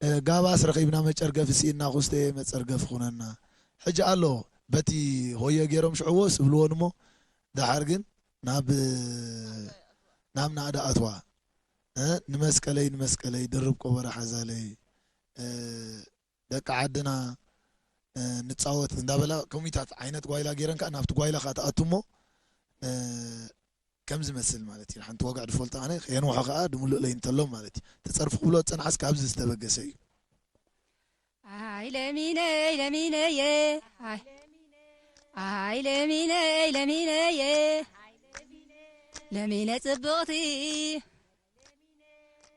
እ፣ ጋባስ ረኺብና መጨርገፊ ስኢና ኩስተ መጸርገፊ ኩነና። ሕጂ ኣሎ በቲ ሆየ ገይሮም ሽዕዎ ስብልዎን እሞ ደሓር ግን ናብ፣ ናብ ናእዳ ኣትዋ። እ፣ ንመስቀለይ፣ ንመስቀለይ፣ ድርብ ቆበራ ሓዛለይ፣ እ፣ ደቂ ዓድና፣ እ፣ ንጻወት እንዳበላ ከምኡታት ዓይነት ጓይላ ገይረን ከኣ ናብቲ ጓይላ ከኣ ትኣቱ እሞ፣ እ፣ ከም ዝመስል ማለት እዩ። ሓንቲ ወግዒ ዝፈልጦ ኣነ ከየንውሖ ከኣ ድምሉእ ለይ እንተሎም ማለት እዩ። ተጸርፉ ክብሎ ዝጸንሓስ ካብዚ ዝተበገሰ እዩ። ኣይ ለሚነይ ለሚነየ፣ ኣይ፣ ኣይ ለሚነይ ለሚነየ፣ ለሚነ ጽብቕቲ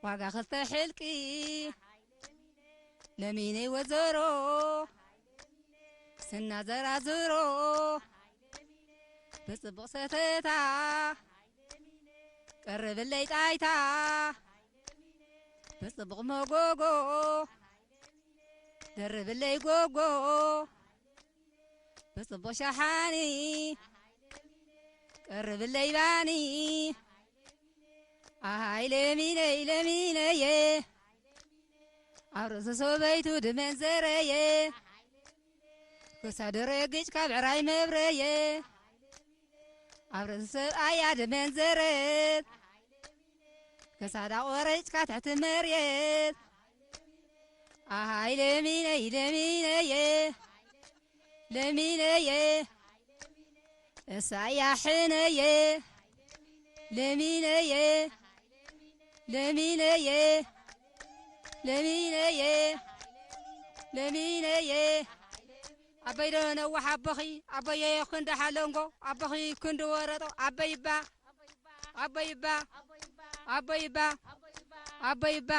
ዋጋ ክልተ ሕልቂ፣ ለሚነይ ወዘሮ ስና ዘራዝሮ፣ ብጽቡቕ ሰተታ ቀርብለይ ጣይታ፣ ብጽቡቕ መጎጎ ደርብለይ ጎጎ፣ ብጽቡቕ ሸሓኒ ቀርብለይ ባኒ። ኣሃይ ለሚነይ ለሚነየ፣ ኣብ ርእሲ ሰበይቱ ድመንዘረየ፣ ክሳዱ ረጊጭ ካብ ዕራይ መብረየ፣ ኣብ ርእሲ ሰብኣያ ድመንዘረት፣ ክሳዳ ቆረጭካ ትሕቲ መርየት። ኣሃይ ለሚነይ ለሚነየ፣ ለሚነየ፣ እሳያ ሕነየ፣ ለሚነየ፣ ለሚነየ፣ ለሚነየ፣ ለሚነየ። ኣበይ ዶ ነዋሕ ኣቦኺ፣ ኣበየ ክንዲ ሓለንጎ፣ ኣቦኺ ክንዲ ወረጦ፣ ኣበይ እባ፣ ኣበይ እባ፣ ኣበይ እባ፣ ኣበይ እባ።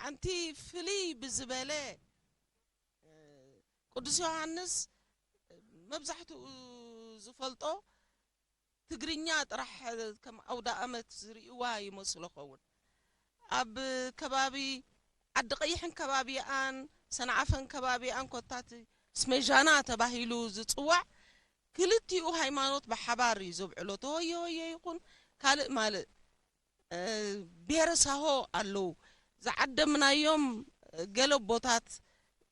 ሓንቲ ፍልይ ብዝበለ፣ እ፣ ቅዱስ ዮሃንስ መብዛሕትኡ ዝፈልጦ ትግርኛ ጥራሕ ከም ኣውደ ኣመት ዝርእይዋ ይመስሎ ኸውን። ኣብ ከባቢ ዓዲ ቀይሕን ከባቢኣን፣ ሰንዓፈን ከባቢኣን ኮታ እቲ ስሜጃና ተባሂሉ ዝጽዋዕ ክልቲኡ ሃይማኖት ብሓባር እዩ ዘብዕሎ። ተሆየ ሆየ ይኹን ካልእ ማልእ፣ እ፣ ብሄረ ሳሆ ኣለዉ። ዝዓደምናዮም ገለ ቦታት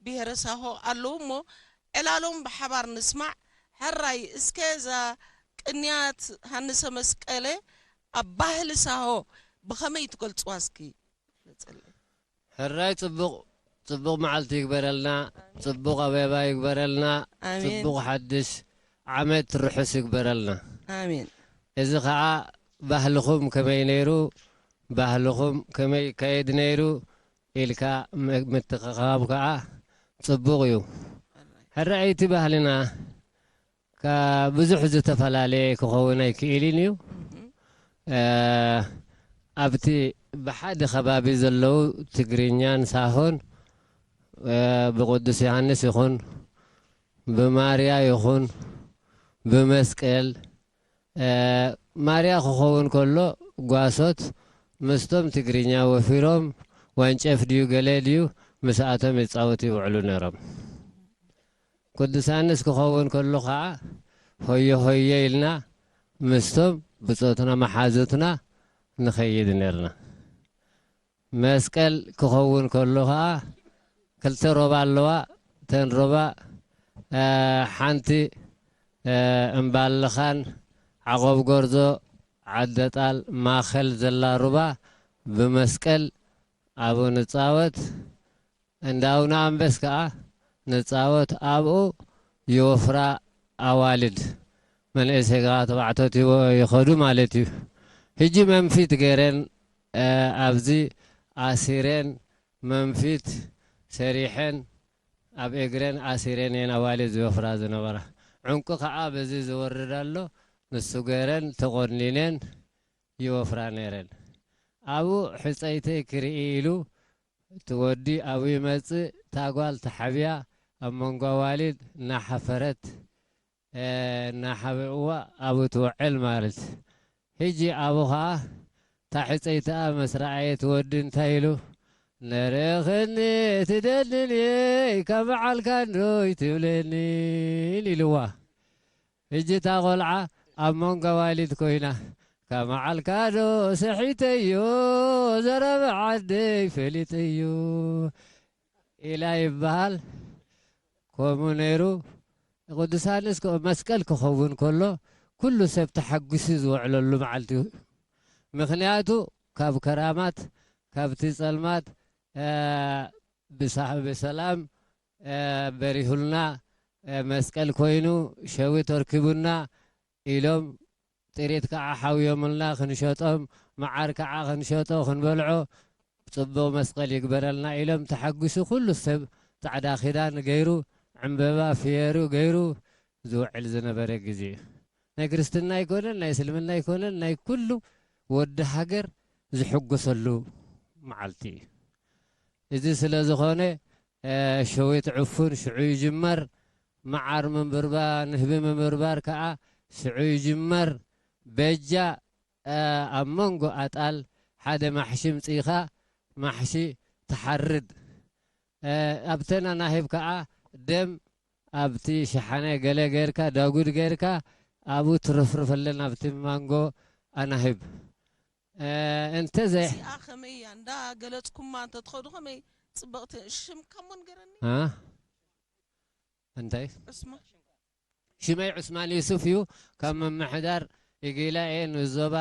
ብሄረ ሳሆ ኣለዉ እሞ፣ ዕላሎም ብሓባር ንስማዕ። ሕራይ፣ እስከ እዛ ቅንያት ሃንሰ መስቀለ ኣብ ባህሊ ሳሆ ብኸመይ ትገልጽዋ እስኪ? ግለጸለይ። ሕራይ፣ ጽቡቕ፣ ጽቡቕ መዓልቲ ይግበረልና፣ ጽቡቕ ኣበባ ይግበረልና፣ ኣሜን። ጽቡቕ ሓድሽ ዓመት ርሑስ ይግበረልና። ኣሜን። እዚ ኸኣ ባህልኹም ከመይ ነይሩ፣ ባህልኹም ከመይ ይካየድ ነይሩ ኢልካ ም-፣ ምትኽኻብ ከኣ ጽቡቕ እዩ። ሕራይ፣ እቲ ባህልና ካብ ብዙሕ ዝተፈላለየ ክኸውን ኣይክእልን እዩ። እህ። እ፣ ኣብቲ ብሓደ ከባቢ ዘለዉ ትግርኛን ሳሆን፣ እ፣ ብቅዱስ ዮሃንስ ይኹን፣ ብማርያ ይኹን፣ ብመስቀል፣ እ፣ ማርያ ክኸውን ከሎ ጓሶት ምስቶም ትግርኛ ወፊሮም ወንጨፍ ድዩ ገለ ድዩ ምስኣቶም ይጻወቱ ይውዕሉ ነይሮም። ቅዱስ ዮሃንስ ክኸውን ከሎ ኸዓ ሆየ ሆየ ኢልና ምስቶም ብጾትና መሓዙትና ንኸይድ ነርና። መስቀል ክኸውን ከሎ ኸዓ ክልተ ሮባ ኣለዋ። እተን ሮባ፣ እ፣ ሓንቲ፣ እ፣ እምባልኻን ዓቐብ ጎርዞ ዓደጣል ማኸል ዘላ ሩባ ብመስቀል ኣብኡ ንጻወት። እንዳ ኣቡነ ኣንበስ ከኣ ንጻወት፣ ኣብኡ ይወፍራ ኣዋልድ፣ መንእሰይ ከኣ ተባዕቶት ይወ-፣ ይኸዱ ማለት እዩ። ሕጂ መንፊት ገይረን፣ እ፣ ኣብዚ ኣሲረን፣ መንፊት ሰሪሐን፣ ኣብ እግረን ኣሲረን እየን ኣዋልድ ዝወፍራ ዝነበራ። ዕንቁ ከኣ በዚ ዝወርድ ኣሎ፣ ንሱ ገይረን ተቖኒነን ይወፍራ ነይረን። ኣብኡ ሕጸይተይ ክርኢ ኢሉ እቲ ወዲ ኣብኡ ይመጽእ፣ እታ ጓል ተሓብያ ኣብ መንጎ ኣዋልድ እናሓፈረት፣ እ፣ እናሓበእዋ ኣብኡ ትውዕል ማለት። ሕጂ ኣብኡ ኸዓ እታ ሕጸይትኣ ምስ ረኣየ እቲ ወዲ እንታይ ኢሉ፣ "ነረኽኒ ትደልኒ ካብ በዓልካ እንዶ ይትብለኒን?" ኢልዋ። ሕጂ እታ ቖልዓ ኣብ መንጎ ኣዋልድ ኮይና፣ "ካብ መዓልካ ዶ ሰሒተዮ፣ ዘረባ ዓደይ ፈሊጠዮ" ኢላ ይበሃል። ከምኡ ነይሩ። ቅዱስ ዮሃንስ ከ-፣ መስቀል ክኸውን ከሎ፣ ኩሉ ሰብ ተሓጒሱ ዝውዕለሉ መዓልቲ እዩ። ምኽንያቱ፣ ካብ ከራማት፣ ካብቲ ጸልማት፣ እ፣ ብሳ-፣ ብሰላም፣ እ፣ በሪሁልና፣ እ፣ መስቀል ኮይኑ፣ ሸዊት ኣርኪቡና ኢሎም፣ ጥሪት ከዓ ሓውዮምልና፣ ክንሸጦም፣ መዓር ከዓ ክንሸጦ፣ ክንበልዖ፣ ጽቡቕ መስቀል ይግበረልና ኢሎም ተሓጒሱ፣ ኩሉ ሰብ ጻዕዳ ክዳን ገይሩ፣ ዕምበባ ፍየሩ ገይሩ ዝውዕል ዝነበረ ግዜ እዩ። ናይ ክርስትና ኣይኮነን፣ ናይ እስልምና ኣይኮነን፣ ናይ ኩሉ ወዲ ሃገር ዝሕጎሰሉ መዓልቲ እዩ። እዚ ስለ ዝኾነ፣ እ፣ ሸዊት ዕፉን ሽዑ ይጅመር፣ መዓር ምንብርባ፣ ንህቢ ምንብርባር ከኣ ሽዑ ይጅመር። በጃ፣ እ፣ ኣብ መንጎ ኣጣል ሓደ ማሕሺ ምጺእኻ ማሕሺ ትሓርድ። እ፣ ኣብተን ኣናህብ ከኣ ደም ኣብቲ ሸሓነ ገለ ጌርካ፣ ዳጉድ ጌርካ፣ ኣብኡ ትርፍርፈለን ኣብቲ ማንጎ ኣናህብ። እ፣ እንተ ዘይ- እዚኣ ከመይ እያ? እንዳ ገለጽኩማ እንተ ትኸዱ ከመይ ጽብቕቲ። ሽምካ እሞ ንገረኒ። እ? እንታይ? ዑስማ። ሽመይ ዑስማን ዩሱፍ እዩ። ካብ ምምሕዳር ኢጊላ እየ፣ ንዞባ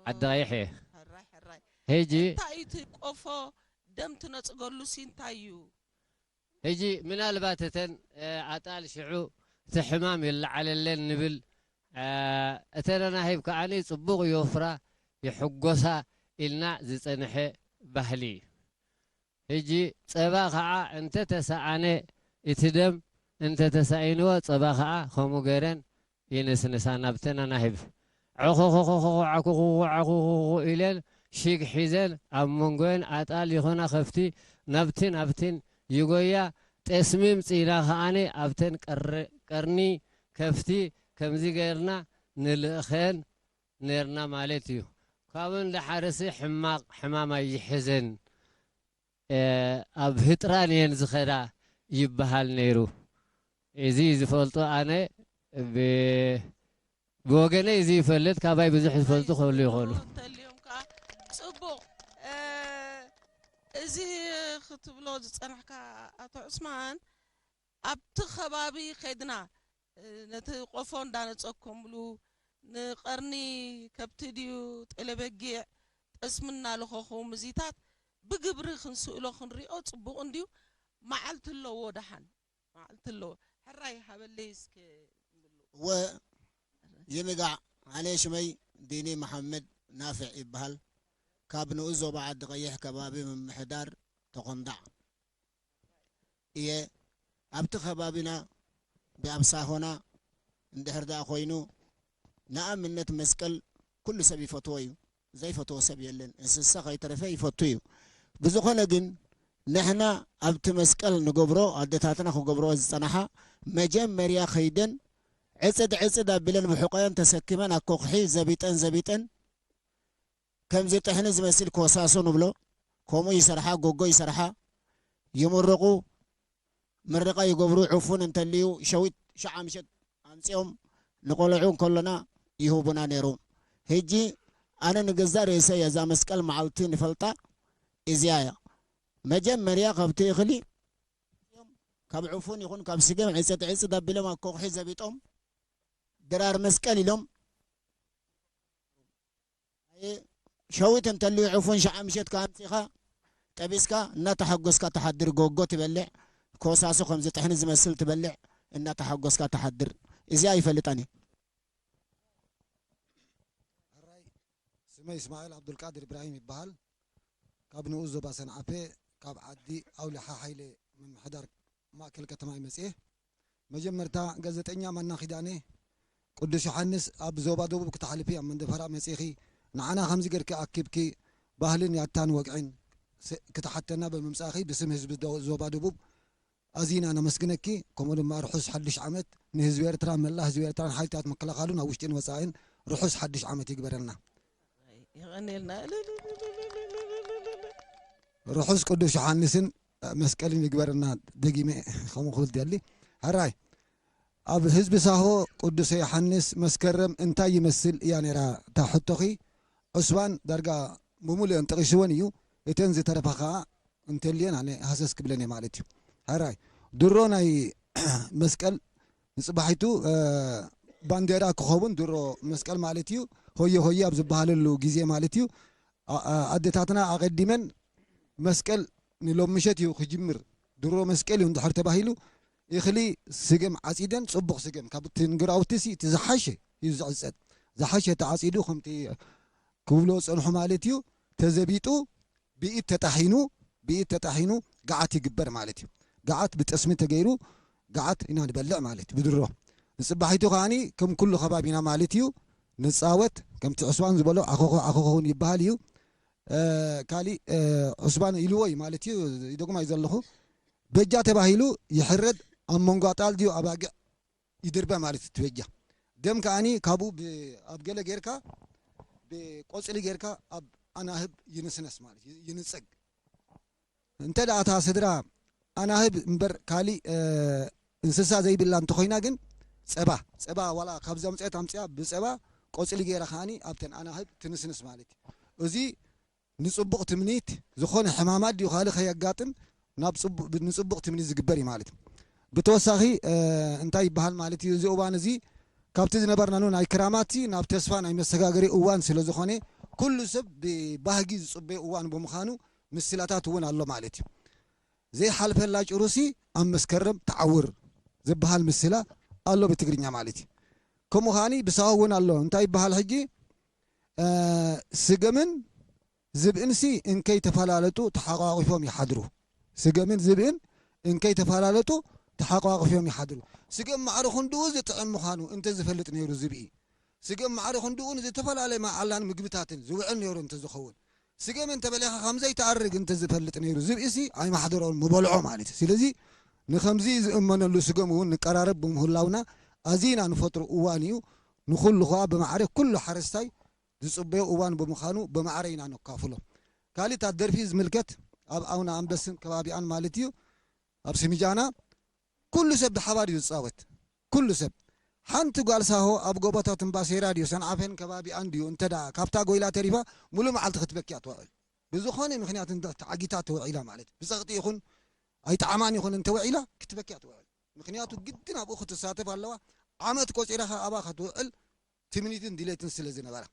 ዓዲ ቀይሕ እየ። ሕራይ፣ ሕራይ። ሕጂ እንታይ እዩ እቲ ቆፎ ደም ትነጽገሉ ሲ እንታይ እዩ? ሕጂ ምናልባት እተን፣ እ፣ ኣጣል ሽዑ እቲ ሕማም ይለዓለለን ንብል፣ እ፣ እተን ኣናህብ ከዓኒ ጽቡቕ ይወፍራ፣ ይሕጎሳ ኢልና ዝጸንሐ ባህሊ እዩ። ሕጂ ጸባ ኸዓ እንተ ተሰኣነ፣ እቲ ደም እንተ ተሳኢንዎ፣ ጸባ ኸዓ ከምኡ ገይረን ይንስንሳ ናብተን ኣናህብ። ዐኹኹኹኹ፣ ዐኹኹኹ፣ ዐኹኹኹ ኢለን ሽግ ሒዘን ኣብ መንጎየን ኣጣል ይኾና ከፍቲ ናብትን ኣብትን ይጎያ። ጠስሚ ምጽኢና ከኣነ ኣብተን ቀር-፣ ቀርኒ ከፍቲ ከምዚ ገይርና ንልእኸን ነርና ማለት እዩ። ካብኡ ንደሓርሲ ሕማቕ ሕማም ኣይሕዘን፣ እ፣ ኣብ ህጥራን እየን ዝኸዳ ይበሃል ነይሩ። እዚ ዝፈልጦ ኣነ ብ-፣ ብወገነይ እዚ ይፈልጥ፣ ካባይ ብዙሕ ዝፈልጡ ክህሉ ይኽእሉ። እንተልዮም ከኣ ጽቡቕ። እ፣ እዚ ክትብሎ ዝጸናሕካ ኣቶ ዑስማን፣ ኣብቲ ከባቢ ከድና፣ እ፣ ነቲ ቆፎ እንዳነጸኮምሉ፣ ንቐርኒ ከብቲ ድዩ፣ ጤለበጊዕ፣ ጠስሚ እናለኸኹ፣ ምዚታት ብግብሪ ክንስእሎ ክንሪኦ ጽቡቕ እንድዩ። መዓልቲ ኣለዎ ደሓን፣ መዓልቲ ኣለዎ። ሕራይ ሃበለይ እስከ። እወ፣ ይንጋዕ። ኣነ ሽመይ ዲኒ መሓመድ ናፍዕ ይበሃል። ካብ ንኡስ ዞባ ዓዲ ቀይሕ ከባቢ ምምሕዳር ተኾንዳዕ እየ። ኣብቲ ከባቢና ብኣብ ሳሆና እንድሕር ደኣ ኮይኑ፣ ንኣብነት መስቀል ኩሉ ሰብ ይፈትዎ እዩ። ዘይፈትዎ ሰብ የለን። እንስሳ ከይተረፈ ይፈቱ እዩ። ብዝኾነ ግን ንሕና ኣብቲ መስቀል ንገብሮ፣ ኣደታትና ክገብርኦ ዝጸናሓ፣ መጀመርያ ከይደን ዕጽድ ዕጽድ ኣቢለን ብሕቆየን ተሰኪመን ኣኮክሒ ዘቢጠን ዘቢጠን ከምዚ ጥሕኒ ዝመስል ኮሳሶ ንብሎ፣ ከምኡ ይሰርሓ፣ ጎጎ ይሰርሓ፣ ይምርቑ፣ ምርቓ ይገብሩ። ዕፉን እንተልዩ ሸዊት ሸዓ ምሸት ኣምጺኦም ንቆልዑ እንከሎና ይህቡና ነይሮም። ሕጂ ኣነ ንገዛእ ርእሰይ እዛ መስቀል መዓልቲ ንፈልጣ እዚኣ እያ። መጀመርያ ካብቲ እኽሊ ካብ ዕፉን ይኹን ካብ ስገም ዕጽድ ዕጽድ ኣቢሎም ኣኮክሒ ዘቢጦም ድራር መስቀል ኢሎም። ኣየ፣ ሸዊት እንተልዩ ዕፉን ሸዓ ምሸት ከኣምጺኻ ጠቢስካ እናተሓጎስካ ትሓድር። ጎጎ ትበልዕ፣ ኮሳሶ ከምዚ ጥሕኒ ዝመስል ትበልዕ፣ እናተሓጎስካ ትሓድር። እዚኣ ይፈልጣን እየ። ሕራይ፣ ስመይ እስማኤል ኣብዱልቃድር ኢብራሂም ይበሃል። ካብ ንኡስ ዞባ ሰንዓፈ፣ ካብ ዓዲ ኣውሊሓ ሓይለ ምምሕዳር ማእከል ከተማ እዩ መጽኤ። መጀመርታ ጋዜጠኛ ማና ኪዳነ፣ ቅዱስ ዮሓንስ ኣብ ዞባ ደቡብ ክትሓልፊ ኣብ መንደፈራ መጺኺ፣ ንዓና ከምዚ ጌርኪ ኣኪብኪ፣ ባህልን ያታን ወግዕን ስ-፣ ክትሓተና ብምምጻእኺ ብስም ህዝቢ ዶ-፣ ዞባ ደቡብ ኣዚና ነመስግነኪ። ከምኡ ድማ ርሑስ ሓድሽ ዓመት ንህዝቢ ኤርትራ፣ መላእ ህዝቢ ኤርትራን ሓይልታት ምክልኻሉን ኣብ ውሽጥን ወጻኢን ርሑስ ሓድሽ ዓመት ይግበረልና። የቐንየልና። ርሑስ ቅዱስ ዮሓንስን መስቀልን ይግበረና። ደጊመ ከምኡ ክብል ደሊ። ሕራይ፣ ኣብ ህዝቢ ሳሆ ቅዱሰ ዮሓንስ መስከረም እንታይ ይመስል እያ ነይራ እታ ሕቶኺ። ዑስማን ዳርጋ ብምሉእን ጠቒስወን እዩ። እተን ዝተረፋ ኸኣ እንተልየን ኣነ ሃሰስ ክብለን እየ ማለት እዩ። ሕራይ፣ ድሮ ናይ መስቀል ንጽባሒቱ፣ እ፣ ባንዴራ ክኸውን ድሮ መስቀል ማለት እዩ። ሆየ ሆየ ኣብ ዝበሃለሉ ግዜ ማለት እዩ። ኣ-፣ ኣ-፣ ኣዴታትና ኣቐዲመን መስቀል ንሎም ምሸት እዩ ክጅምር። ድሮ መስቀል እዩ እንድሕር ተባሂሉ እኽሊ ስገም ዓጺደን ጽቡቕ ስገም ካብ እቲ ንግራውቲ ሲ እቲ ዝሓሸ እዩ ዝዕጸድ። ዝሓሸ ተዓጺዱ ከምቲ ክብሎ ዝጸንሑ ማለት እዩ። ተዘቢጡ ብኢድ ተጣሒኑ፣ ብኢድ ተጣሒኑ ገዓት ይግበር ማለት እዩ። ገዓት ብጠስሚ ተገይሩ ገዓት ኢና ንበልዕ ማለት እዩ። ብድሮ ንጽባሒቱ ከኣኒ ከም ኩሉ ከባቢና ማለት እዩ ንጻወት። ከምቲ ዑስማን ዝበሎ ዓኾኾ ዓኾኾ እውን ይበሃል እዩ። እ፣ ካሊእ፣ እ፣ ዑስማን ኢልዎ እዩ ማለት እዩ። ይደግማ እዩ ዘለኹ። በጃ ተባሂሉ ይሕረድ። ኣብ መንጎ ኣጣል ድዩ ኣባግዕ ይድርበ ማለት እዩ። እቲ በጃ ደም ከኣኒ ካብኡ ብ-፣ ኣብ ገለ ጌርካ ብቆጽሊ ጌርካ ኣብ ኣናህብ ይንስነስ ማለት እዩ። ይንጸግ። እንተ ደኣ እታ ስድራ ኣናህብ እምበር ካሊእ፣ እ፣ እንስሳ ዘይብላ እንተኾይና ግን ጸባ፣ ጸባ ዋላ ካብ ዘምጽአት ኣምጽኣ ብጸባ ቆጽሊ ገይራ ከኣኒ ኣብተን ኣናህብ ትንስንስ ማለት እዩ። እዚ ንጽቡቕ ትምኒት፣ ዝኾነ ሕማማት ድዩ ካልእ ከየጋጥም ናብ ጽቡ-፣ ንጽቡቕ ትምኒት ዝግበር እዩ ማለት እዩ። ብተወሳኺ፣ እ፣ እንታይ ይበሃል ማለት እዩ፣ እዚ እዋን እዚ ካብቲ ዝነበርናሉ ናይ ክራማት ናብ ተስፋ ናይ መሰጋገሪ እዋን ስለ ዝኾነ፣ ኩሉ ሰብ ብባህጊ ዝጽበዮ እዋን ብምዃኑ፣ ምስላታት እውን ኣሎ ማለት እዩ። ዘይሓልፈላ ጭሩሲ ኣብ መስከረም ትዓውር ዝበሃል ምስላ ኣሎ ብትግርኛ ማለት እዩ። ከምኡ ከኣኒ ብሳሆ እውን ኣሎ። እንታይ ይበሃል ሕጂ? እ፣ ስገምን ዝብእንሲ እንከይ ተፈላለጡ ተሓቋቒፎም ይሓድሩ። ስገምን ዝብእን እንከይ ተፈላለጡ ተሓቋቒፎም ይሓድሩ። ስገም ማዕረ ክንድኡ ዝጥዕም ምዃኑ እንተ ዝፈልጥ ነይሩ ዝብኢ፣ ስገም ማዕረ ክንድኡ ንዝተፈላለየ መዓላን ምግብታትን ዝውዕል ነይሩ እንተ ዝኸውን፣ ስገም እንተበሊኻ ከም ዘይትኣርግ እንተዝፈልጥ ነይሩ ዝብኢሲ ኣይማሕደሮን ምበልዖ ማለት እዩ። ስለዚ ንኸምዚ ዝእመነሉ ስገም እውን ንቀራረብ ብምህላውና ኣዚና ንፈጥሮ እዋን እዩ። ንኹሉ ኸኣ ብማዕረ ኩሉ ሓረስታይ ዝጽበዮ እዋን ብምዃኑ ብማዕረ ኢና ነካፍሎ። ካልእ እታ ደርፊ ዝምልከት ኣብ ኣውና ኣንበስን ከባቢኣን ማለት እዩ፣ ኣብ ስሚጃና ኩሉ ሰብ ብሓባር እዩ ዝጻወት። ኩሉ ሰብ። ሓንቲ ጓል ሳሆ ኣብ ጎቦታት እምባሴራ ድዩ ሰንዓፈን ከባቢኣን ድዩ እንተ ደኣ ካብታ ጎይላ ተሪፋ፣ ሙሉ መዓልቲ ክትበኪ እያ ትውዕል። ብዝኾነ ምኽንያት እንተ ተዓጊታ ተውዒላ ማለት፣ ብጸቕጢ ይኹን ኣይጠዓማን ይኹን እንተ ውዒላ ክትበኪ እያ ትውዕል። ምኽንያቱ ግድን ኣብኡ ክትሳተፍ ኣለዋ። ዓመት ቆጺራ ኸኣ ኣብኣ ክትውዕል ትምኒትን ድሌትን ስለ ዝነበራ።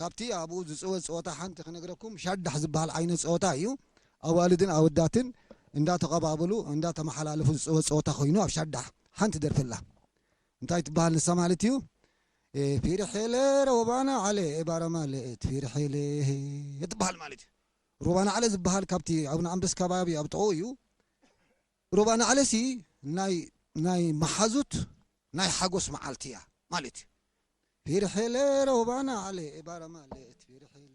ካብቲ ኣብኡ ዝጽወት ጸወታ ሓንቲ ክነግረኩም፣ ሻዳሕ ዝበሃል ዓይነት ጸወታ እዩ። ኣዋልድን ኣወዳትን እንዳተቐባበሉ፣ እንዳተመሓላለፉ ዝጽወት ጸወታ ኮይኑ፣ ኣብ ሻዳሕ ሓንቲ ደርፊ ኣላ። እንታይ ትበሃል ንሳ ማለት እዩ? "እ፣ ፊርሐለ ረወባና ዓለ፣ ባረማለ፣ እ፣ ፊርሐለ" ትበሃል ማለት እዩ። ሩባና ዓለ ዝበሃል ካብቲ ኣብ ንኣንበስ ከባቢ ኣብ ጥቕኡ እዩ። ሩባና ዓለሲ ናይ፣ ናይ መሓዙት ናይ ሓጎስ መዓልቲ እያ ማለት እዩ። ፊርሐለ ረወባና ዓለ፣ ባረማለ፣ እ፣ ፊርሐለ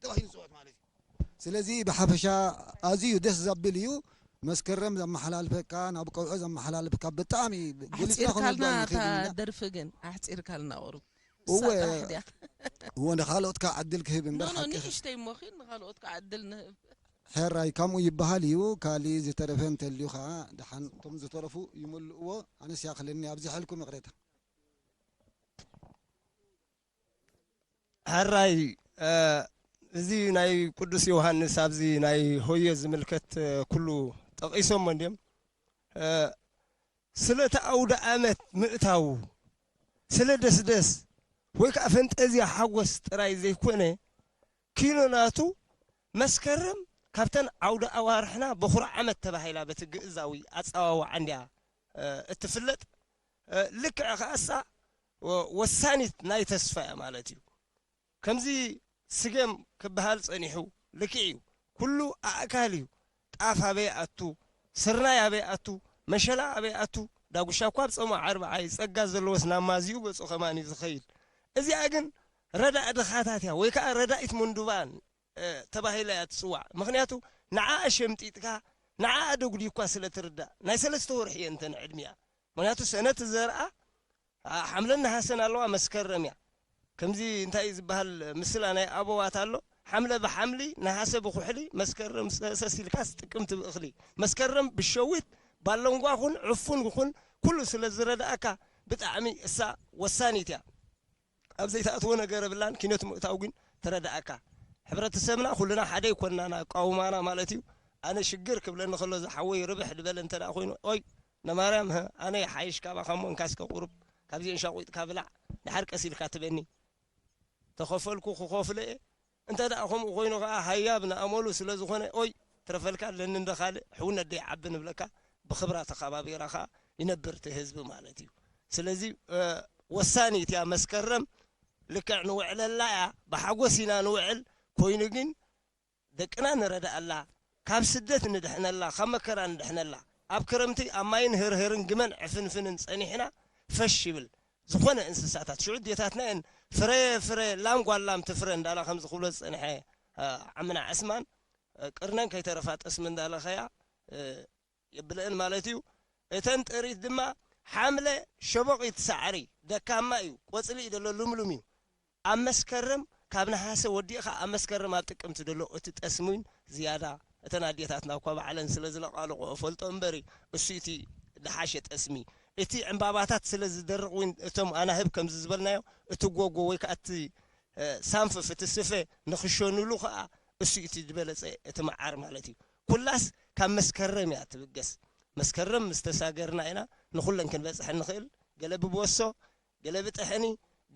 ተባሂሉ ዝፅወት ማለት እዩ። ስለዚ ብሓፈሻ ኣዝዩ ደስ ዘብል እዩ። መስከረም ዘመሓላልፈካ፣ ናብ ቀውዖ ዘመሓላልፈካ ብጣዕሚ ጎሊፅና ኣሕፂርካልና ክነልዋ እታ ንኽእል ኢና። ደርፊ ግን ኣሕፂርካልና ቁሩብ። እወ፣ እሳ ጥራሕ ድያ? እወ፣ ንኻልኦት ከዓ ዕድል ክህብ እምበር ኖ፣ ኖ፣ ሓቂ ንእሽተይ እሞ ኺድ ንኻልኦት ከዓ ዕድል ንህብ። ሕራይ፣ ከምኡ ይበሃል እዩ። ካሊእ ዝተረፈ እንተልዩ ከዓ ደሓን እቶም ዝተረፉ ይመልእዎ። ኣነስ ያኽለኒ ኣብዚሐልኩም ይቕሬታ። ሕራይ፣ እ፣ እዚ ናይ ቅዱስ ዮሃንስ ኣብዚ ናይ ሆየ ዝምልከት፣ እ፣ ኩሉ ጠቒሶሞ እንድዮም። እ፣ ስለቲ ኣውደ ኣመት ምእታዉ፣ ስለ ደስደስ ወይ ከዓ ፈንጠዝያ ሓጎስ ጥራይ ዘይኮነ፣ ኪኖ ናቱ መስከረም ካብተን ዓውደ ኣዋርሕና በኹሪ ዓመት ተባሂላ በቲ ግእዛዊ ኣጸዋውዓ እንድያ፣ እ፣ እትፍለጥ። እ፣ ልክዕ ከኣሳ ወ-፣ ወሳኒት ናይ ተስፋ እያ ማለት እዩ። ከምዚ ስገም ክበሃል ጸኒሑ ልክዕ እዩ። ኩሉ ኣእካል እዩ። ጣፍ ኣበይ ኣቱ፣ ስርናይ ኣበይ ኣቱ፣ መሸላ ኣበይ ኣቱ፣ ዳጉሻ እኳ ኣብ ጾም ኣርብዓ እዩ። ጸጋ ዘለዎስ ናብ ማዝዩ ገጹ ከማን እዩ ዝኸይድ። እዚኣ ግን ረዳእ ድኻታት እያ፣ ወይ ከኣ ረዳኢት ምንዱባን፣ እ፣ ተባሂላ እያ ትጽዋዕ። ምኽንያቱ ንዓኣ ሸምጢጥካ፣ ንዓኣ ደጉዲኳ ስለ ትርዳእ። ናይ ሰለስተ ወርሒ እየን እተን ዕድሚኣ። ምኽንያቱ ሰነ ትዘርኣ፣ ኣ፣ ሓምለን ነሃሰን ኣለዋ፣ መስከረም እያ። ከምዚ እንታይ እዩ ዝበሃል ምስላ ናይ ኣበዋት ኣሎ፣ ሓምለ ብሓምሊ፣ ነሃሰ ብኩሕሊ፣ መስከረም ሰ-፣ ሰሲልካስ ጥቅምቲ ብእኽሊ። መስከረም ብሸዊት፣ ባለንጓ ኩን፣ ዕፉን ይኹን፣ ኩሉ ስለ ዝረድኣካ ብጣዕሚ እሳ ወሳኒት እያ። ኣብ ዘይትኣትዎ ነገር የብላን፣ ኪነት ምእታው ግን ትረድኣካ። ሕብረተሰብና ኩልና ሓደ ኣይኮንናን፣ ኣቃውማና ማለት እዩ። ኣነ ሽግር ክብለኒ ከሎ ዝሓወይ ርብሕ ድበለ እንተ ደኣ ኮይኑ፣ ኦይ፣ ነማርያም፣ ህእ፣ ኣነ ይሓይሽ ካባኻ እሞ እንካስከ ቁሩብ ካብዚአን ሻቑጥካ ብላዕ፣ ደሓር ቀስ ኢልካ ትበኒ። ተኸፈልኩ ክኸፍሎ እየ። እንተ ደኣ ከምኡ ኮይኑ ኸዓ ሃያብ ንኣመሉ ስለ ዝኾነ፣ ኦይ፣ ትረፈልካ ኣለኒ እንደ ካልእ፣ ሕውነት ደይዓቢ ንብለካ፣ ብኽብራ ተኸባቢራ ኸዓ ይነብር እቲ ህዝቢ ማለት እዩ። ስለዚ፣ እ፣ ወሳኒት እያ መስከረም፣ ልክዕ ንውዕለላ እያ፣ ብሓጎስ ኢና ንውዕል። ኮይኑ ግን ደቅና ንረድኣላ፣ ካብ ስደት ንድሕነላ፣ ካብ መከራ ንድሕነላ። ኣብ ክረምቲ ኣብ ማይን ህርህርን ግመን ዕፍንፍንን ጸኒሕና ፈሽ ይብል። ዝኾነ እንስሳታት፣ ሽዑ ኣዴታትና እየን ፍረ፣ ፍረ፣ ላም ጓል ላም ትፍረ እንዳላ ከምዚ ክብሎ ዝጸንሐ፣ እ፣ ዓምና ዕስማን፣ እ፣ ቅርነን ከይተረፋ ጠስሚ እንዳለኸያ፣ እ፣ የብለእን ማለት እዩ። እተን ጥሪት ድማ ሓምለ ሸቦቒት ሳዕሪ ደካማ እዩ፣ ቆጽሊ እዩ ዘሎ፣ ልምሉም እዩ። ኣብ መስከረም ካብ ነሃሰ ወዲእኻ ኣብ መስከረም ኣብ ጥቅምቲ ዘሎ እቲ ጠስሚ እውን ዝያዳ እተን ኣዴታትና እኳ ባዕለን ስለ ዝለቓልቖ እፈልጦ እምበሪ እሱ እቲ ደሓሸ ጠስሚ። እቲ ዕምባባታት ስለ ዝደርቕ እውን እቶም ኣናህብ ከምዚ ዝበልናዮ እቲ ጎጎ ወይ ከዓ እቲ፣ እ፣ ሳንፍፍ እቲ ስፈ ንኽሸኑሉ ከዓ እሱ እቲ ዝበለጸ እቲ መዓር ማለት እዩ። ኩላስ ካብ መስከረም እያ ትብገስ። መስከረም ምስ ተሳገርና ኢና ንኹለን ክንበጽሕ እንኽእል። ገለ ብቦሶ፣ ገለ ብጥሕኒ፣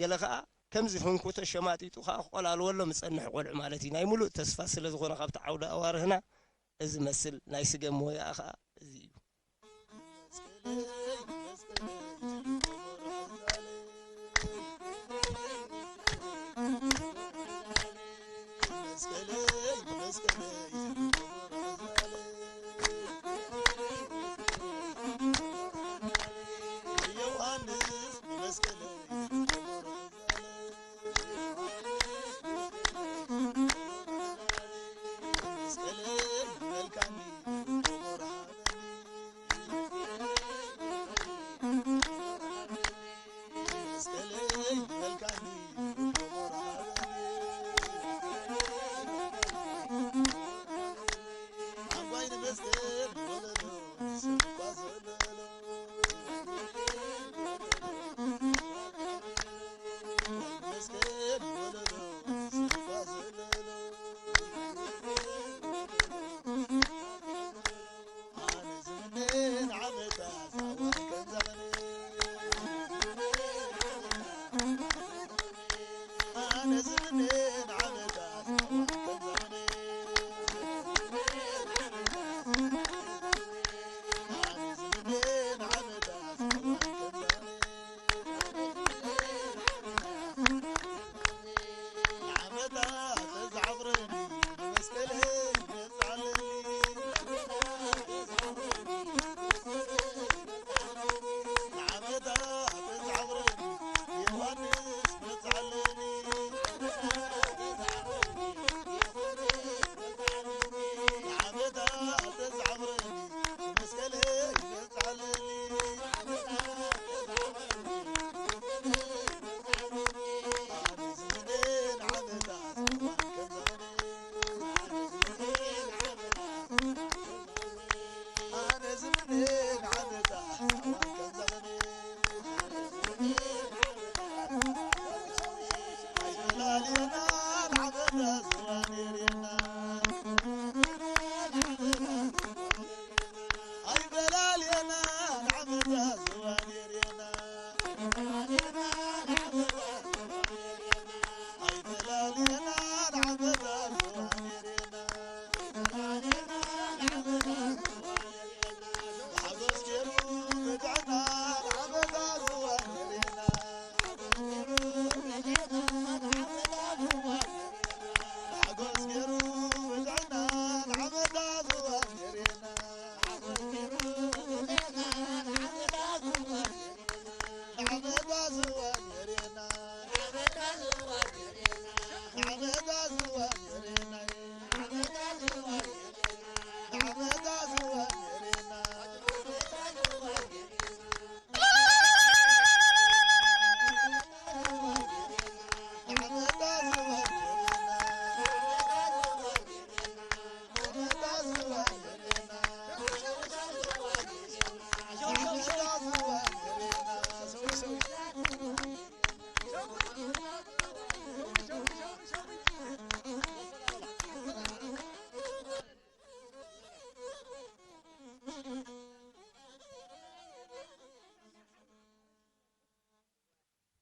ገለ ኸኣ ከምዚ ህንኩቶ ሸማጢጡ ኸኣ ክቆላልወሎም ዝጸንሕ ቆልዑ ማለት እዩ። ናይ ምሉእ ተስፋ ስለ ዝኾነ ካብቲ ዓውደ ኣዋርህና እዚ መስል ናይ ስገም ሞያኣ ኸኣ እዚ እዩ።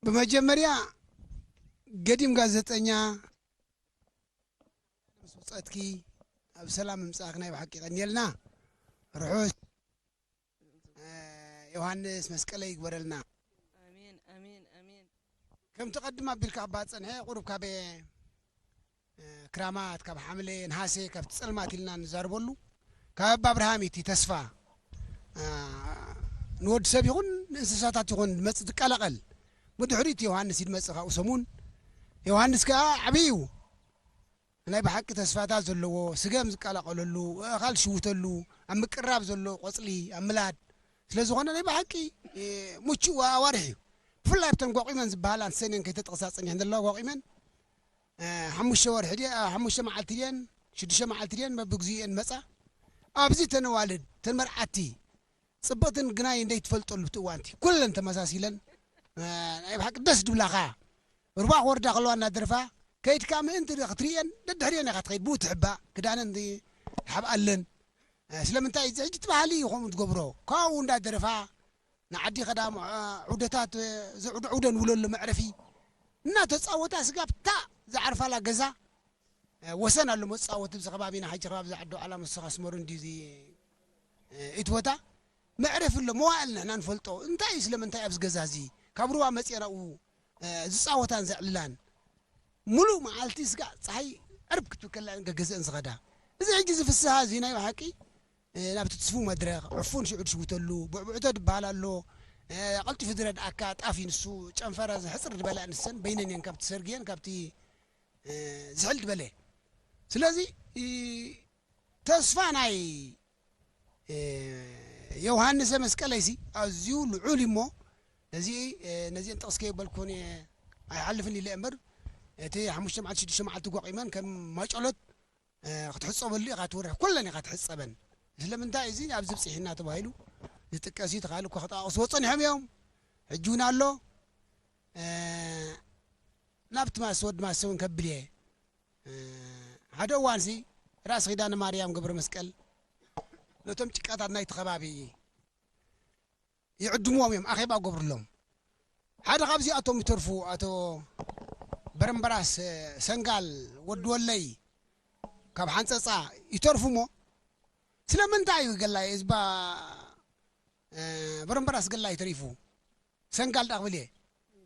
ብመጀመርያ ገዲም ጋዜጠኛ፣ ምስ ውጸትኪ ኣብ ሰላም ምምጻእኪ ናይ ብሓቂ የቐንየልና። ርሑስ፣ እ፣ ዮሃንስ መስቀለ ይግበረልና። ኣሜን፣ ኣሜን፣ ኣሜን። ከምቲ ቀድም ኣቢልካ እባ ዝጸንሐ ቁሩብ ካብ፣ እ፣ ክራማት፣ ካብ ሓምለ፣ ነሃሰ፣ ካብቲ ጸልማት ኢልና ንዛረበሉ፣ ካብ ኣባ ኣብርሃም እቲ ተስፋ፣ እ፣ ንወዲ ሰብ ይኹን ንእንስሳታት ይኹን ዝመጽእ ዝቀላቐል። ብድሕሪት ዮሃንስ እዩ ዝመጽእ ካብኡ ሰሙን። ዮሃንስ ከኣ ዓብዪ እዩ። ናይ ብሓቂ ተስፋታት ዘለዎ፣ ስገም ዝቀላቐለሉ፣ ኣእኻል ዝሽውተሉ፣ ኣብ ምቅራብ ዘሎ ቆጽሊ፣ ኣብ ምላድ ስለ ዝኾነ ናይ ብሓቂ፣ እ፣ ምቹእ ኣዋርሕ እዩ። ብፍላይ ኣብተን ጓቑመን ዝበሃላ፣ ንሰን እየን ከይተጠቕሳ ጸኒሐን ዘለዋ ጓቑመን። እ፣ ሓሙሽተ ወርሒ ድየ-፣ እ፣ ሓሙሽተ መዓልቲ ድየን፣ ሽዱሽተ መዓልቲ ድየን፣ በብግዚኡ እየን መጻ። ኣብዚ ተን ኣዋልድ፣ ተን መርዓቲ፣ ጽብቕትን ግናይ እንደይትፈልጠሉ እቲ እዋንቲ፣ ኩለን ተመሳሲለን፣ እ፣ ናይ ብሓቂ ደስ ድብላኻ። ሩባ ክወርዳ ከለዋ እናደርፋ፣ ከይድካ ምእንቲ ክትርእየን፣ ደድሕሪኤን ኢኻ ትኸይድ፣ ብኡ ትሕባእ፣ ክዳነን ትሓብኣለን። እ፣ ስለምንታይ እዚ ሕጂ እቲ ባህሊ እዩ ከምኡ ትገብሮ። ካብኡ እንዳደረፋ፣ ንዓዲ ከዳ ም-፣ ዑደታት፣ እ፣ ዝዑደ-፣ ዑደ ንብለሉ መዕረፊ እናተጻወታ፣ ስጋብ እታ ዝዓርፋላ ገዛ፣ እ፣ ወሰን ኣሎ መጻወቲ ኣብዚ ከባቢና፣ ሕጂ ከባቢ ዛዕዶ ዓላ መሰኻ ኣስመሩ እንድዩ እዚ፣ እ፣ እቲ ቦታ መዕረፊ ኣሎ፣ መዋእል ንሕና ንፈልጦ። እንታይ እዩ፣ ስለምንታይ ኣብዚ ገዛ እዚ ካብ ሩባ መጺኤን ኣብኡ፣ እ፣ ዝጻወታን ዘዕልላን? ሙሉእ መዓልቲ ስጋዕ ጸሓይ ዕርብ ክትብል ከላ እየን ገገዘአን ዝኸዳ። እዚ ሕጂ እዚ ፍስሃ እዚ ናይ ብሓቂ፣ እ፣ ናብቲ ትስፉው መድረኽ፣ ዕፉን ሽዑ ዝሽውተሉ፣ ቡዕቡዕቶ ዝበሃል ኣሎ፣ እ፣ ቀልጢፉ ዝረድኣካ ጣፍ እዩ ንሱ፣ ጨንፈረ ሕጽር ዝበላ ንሰን በይነን እየን ካብቲ ሰርጊየን፣ ካብቲ፣ እ፣ ዝሕል ዝበለ። ስለዚ፣ እ፣ ተስፋ ናይ፣ እ፣ ዮሃንስ መስቀለይሲ ኣዝዩ ልዑል እዩ እሞ፣ ነዚ፣ እ፣ ነዚአን ጥቕስ ከየበልኩ እየ ኣይሓልፍን ኢለ እምበር፣ እቲ ሓሙሽተ መዓልቲ ሽዱሽተ መዓልቲ ጓቒመን ከም ማጨሎት፣ እ፣ ክትሕጸበሉ ኢኻ ትወርሕ፣ ኩለን ኢኻ ትሕጸበን። ስለምንታይ እዚ ኣብዚ ብጽሒና ተባሂሉ ዝጥቀስ እዩ፣ ተኻኢሉ እኳ ክጠቓቕስዎ ጸኒሖም እዮም። ሕጂ እውን ኣሎ። እ፣ ናብቲ ማስ-፣ ወዲ ማሰ እውን ከብል እየ። እ፣ ሓደ እዋንሲ ራእሲ ኪዳነ ማርያም ገብረ መስቀል ነቶም ጭቃታት ናይቲ ከባቢ ይዕድምዎም እዮም፣ ኣኼባ ገብርሎም። ሓደ ካብዚኣቶም ይተርፉ፣ ኣቶ በረምበራስ ሰንጋል ወዲ ወለይ ካብ ሓንጸጻ ይተርፉ እሞ፣ ስለምንታይ እዩ ገላይ ህዝባ፣ እ፣ በረምበራስ ገላይ ተሪፉ? ሰንጋል ዳቕብልየ፣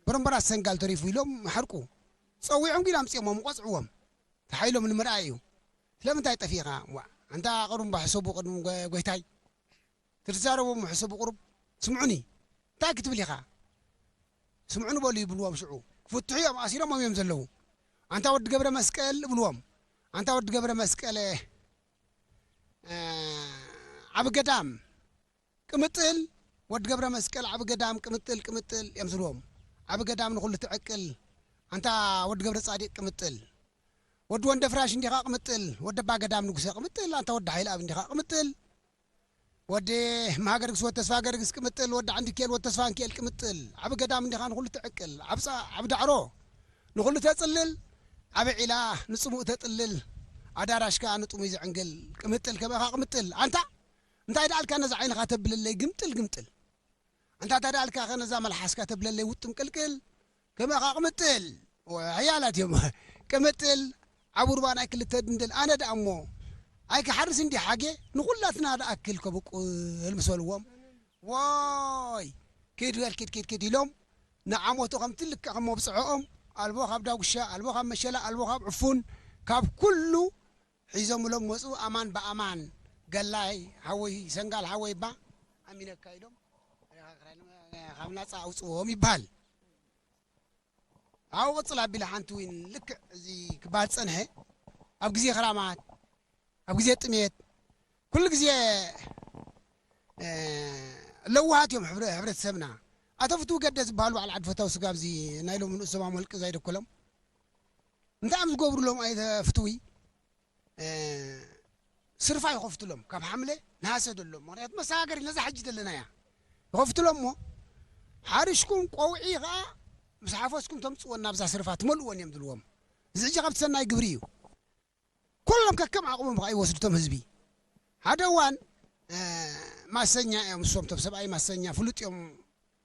በረምበራስ ሰንጋል ተሪፉ ኢሎም ሓርቁ። ጸዊዖም ግን ኣምጺኦሞም ቆጽዕዎም። ተሓይሎም ንምርኣይ እዩ። ስለምንታይ ጠፊእኻ? ዋእ፣ ኣንታ ቅሩምባ ሕሰቡ ቅድሚ ጎ-፣ ጎይታይ። ትዛረቦም ሕሰቡ ቅሩብ። ስምዑኒ። እንታይ ክትብል ኢኻ? ስምዑኒ በሉ ይብልዎም ሽዑ። ፍትሑ እዮም ኣሲሮም እዮም ዘለዉ። ኣንታ ወዲ ገብረ መስቀል ይብልዎም። ኣንታ ወዲ ገብረ መስቀል፣ እ፣ ዓቢ ገዳም ቅምጥል፣ ወዲ ገብረ መስቀል ዓቢ ገዳም ቅምጥል፣ ቅምጥል እዮም ዝብልዎም። ዓቢ ገዳም ንኹሉ ትዕቅል፣ ኣንታ ወዲ ገብረ ጻዲቅ ቅምጥል። ወዲ ወንደ ፍራሽ እንዲኻ ቅምጥል፣ ወዲ ኣባ ገዳም ንጉሰ ቅምጥል፣ ኣንታ ወዲ ሓይለ ኣብ እንዲኻ ቅምጥል። ወዲ ማሃገርግስ ወዲ ተስፋ ገርግስ ቅምጥል፣ ወዲ ዓንዲኬል ወዲ ተስፋ እንኪኤል ቅምጥል። ዓቢ ገዳም እንዲኻ ንኹሉ ትዕቅል፣ ዓቢ ጻ-፣ ዓቢ ዳዕሮ ንኹሉ ተጽልል፣ ዓቢ ዒላ ንጽሙእ ተጥልል፣ ኣዳራሽካ ንጥሙይ ዘዕንግል፣ ቅምጥል ከመኻ ቅምጥል። ኣንታ እንታይ ደኣልካ ነዛ ዓይንኻ ተብለለይ ግምጥል ግምጥል? ኣንታ እንታይ ደኣልካ ከ ነዛ መልሓስካ ተብለለይ ውጥም ቅልቅል? ከመኻ ቅምጥል። ወ-፣ ሓያላት እዮም። ቅምጥል፣ ኣብ ሩባ ናይ ክልተ ድንድል። ኣነ ደኣ እሞ ኣይክሓርስ እንዲ ሓጌ ንኹላትና ደኣክል ከብቁል ምስ በልዎም፣ ወይ፣ ኪድ በል ኪድ ኪድ ኪድ ኢሎም ንዓመቱ ከምቲ ልክዕ ከም መብጽዖኦም ኣልቦ ካብ ዳጉሻ፣ ኣልቦ ካብ መሸላ፣ ኣልቦ ካብ ዕፉን፣ ካብ ኩሉ ሒዞምሎም መጹ። ኣማን ብኣማን፣ ገላይ ሓወይ፣ ሰንጋል ሓወይ እባ ኣሚነካ ኢሎም ካብ ናጻ ኣውጽዎም ይበሃል። ኣብኡ ቅጽል ኣቢለ ሓንቲ ዊን ልክዕ እዚ ክበሃል ዝጸንሐ፣ ኣብ ግዜ ክራማት፣ ኣብ ግዜ ጥሜት፣ ኩሉ ግዜ፣ እ፣ ለዋሃት እዮም ሕብረ-፣ ሕብረተሰብና። ኣቶ ፍትዊ ገደ ዝበሃሉ በዓል ዓዲ ፈታዊ ስጋ ኣብዚ ናይ ሎሚ ንእሶም ኣመልቂ ዘይደኮሎም። እንታይ እዮም ዝገብሩሎም ኣቶ ፍትዊ? እ፣ ስርፋ ይኸፍቱሎም፣ ካብ ሓምለ ነሃሰ ደሎም። ምኽንያቱ መሰጋገሪ ነዛ ሕጂ ዘለና እያ። ይኸፍቱሎም እሞ፣ ሓሪሽኩም ቆውዒ ኸኣ ምስ ሓፈስኩም ተምጽወን ናብዛ ስርፋ ትመልእወን እዮም ዝብልዎም። እዚ ሕጂ ካብቲ ሰናይ ግብሪ እዩ። ኩሎም ከከም ዓቕሞም ኸኣ ይወስዱ እቶም ህዝቢ። ሓደ እዋን፣ እ፣ ማሰኛ እዮም እሶም፣ እቶም ሰብኣይ ማሰኛ ፍሉጥ እዮም።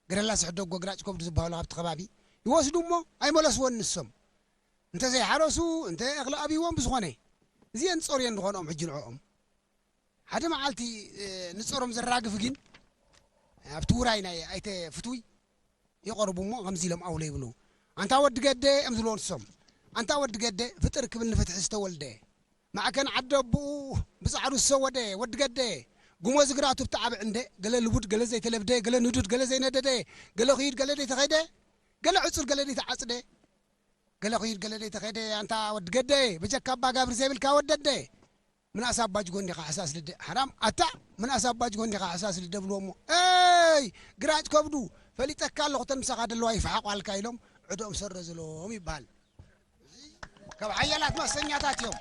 ገረላስ ሕደጎ ግራጭ ከብዱ ዝበሃሉ ኣብቲ ከባቢ ይወስዱ እሞ ኣይመለስዎን ንሶም። እንተ ዘይሓረሱ፣ እንተ እኽሊ ኣብይዎም ብዝኾነ። እዚአን ጾር እየን ዝኾንኦም ሕጂ ንዕኦም። ሓደ መዓልቲ፣ እ፣ ንጾሮም ዘራግፍ ግን ኣብቲ ውራይ ናይ ኣይተ ፍትዊ ይቐርቡ እሞ ከምዚ ኢሎም ኣውለ ይብሉ። "ኣንታ ወዲ ገደ" እዮም ዝብልዎ ንሶም። "ኣንታ ወዲ ገደ፣ ፍጥር ክብል ንፍትሒ ዝተወልደ፣ ማዕከን ዓዲ ኣቦኡ ብጻዕሩ ዝሰወደ ወዲ ገደ፣ ጉሞ ዝግራቱ ብተዓብዕ እንደ፣ ገለ ልቡድ፣ ገለ ዘይተለብደ፣ ገለ ንዱድ፣ ገለ ዘይነደደ፣ ገለ ክዩድ፣ ገለ ዘይተኸይደ፣ ገለ ዕጹል፣ ገለ ዘይተዓጽደ፣ ገለ ክዩድ፣ ገለ ዘይተኸይደ፣ ኣንታ ወዲ ገደ፣ በጀካ ኣባ ጋብር ዘይብልካ ወደደ፣ ምንኣስ ኣባጅ ጎንዲኻ ሓሳስ ልደ፣ ሓራም ኣታ፣ ምንኣስ ኣባጅ ጎንዲኻ ሓሳስ ልደ" ብልዎ እሞ፣ "ኤይ ግራጭ ከብዱ፣ ፈሊጠካ ኣለኹ፣ ተን ምሳኻ ደለዋ ይፍሓቋልካ" ኢሎም ዕድኦም ሰረዝሎም ይበሃል። ካብ ሓያላት ማሰኛታት እዮም።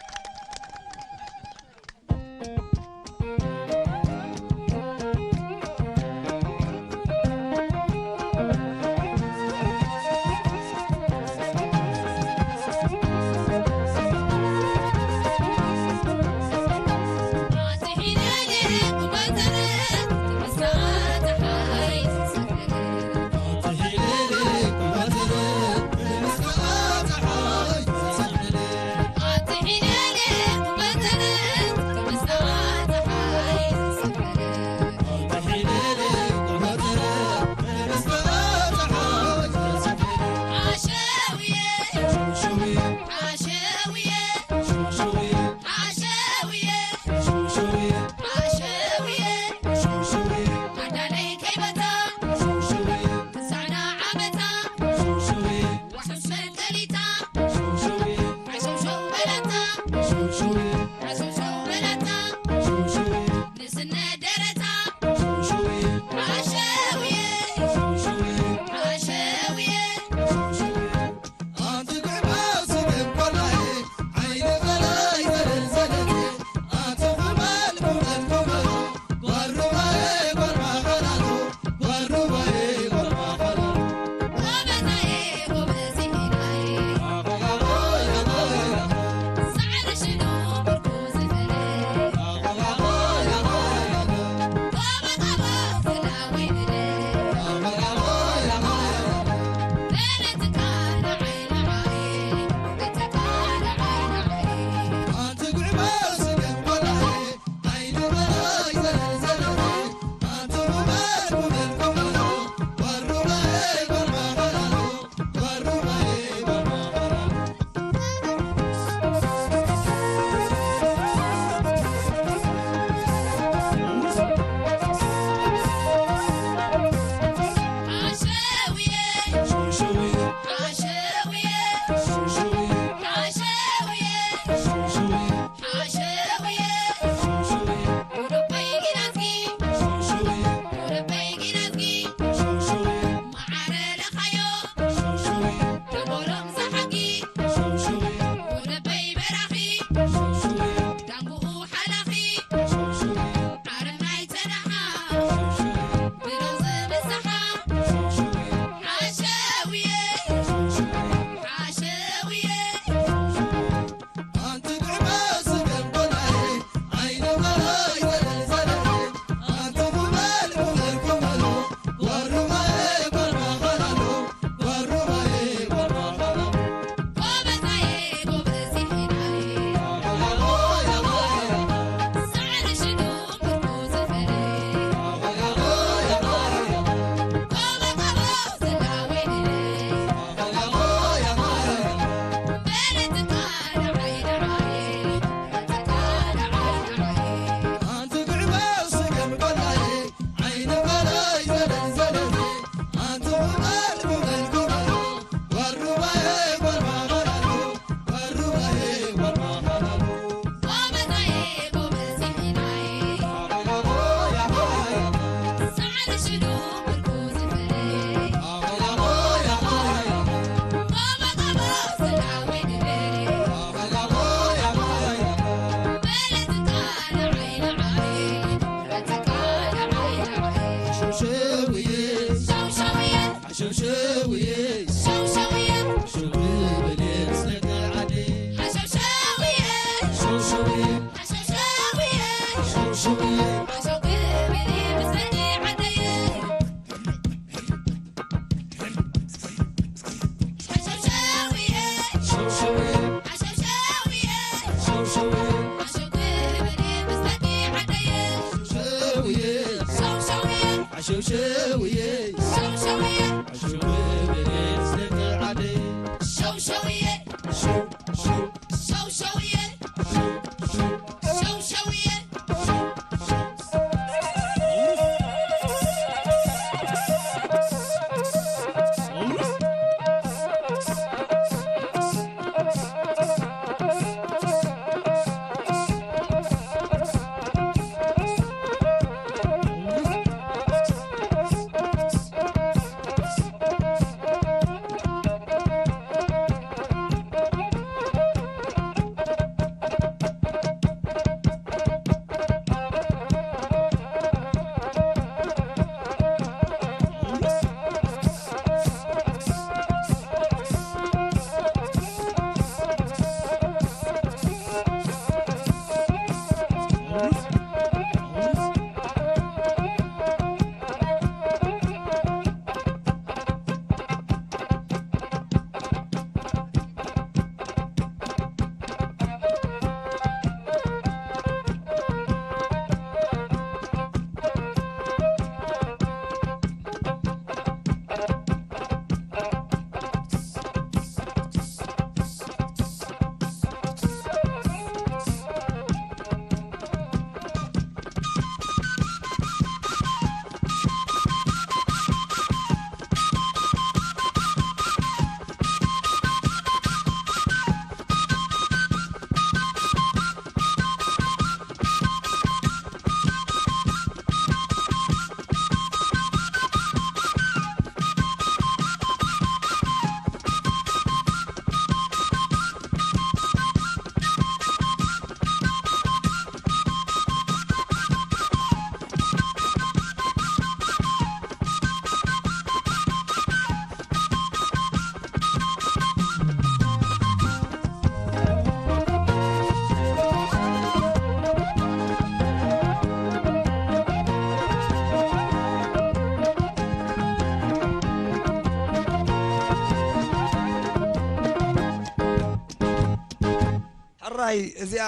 ሕራይ እዚኣ፣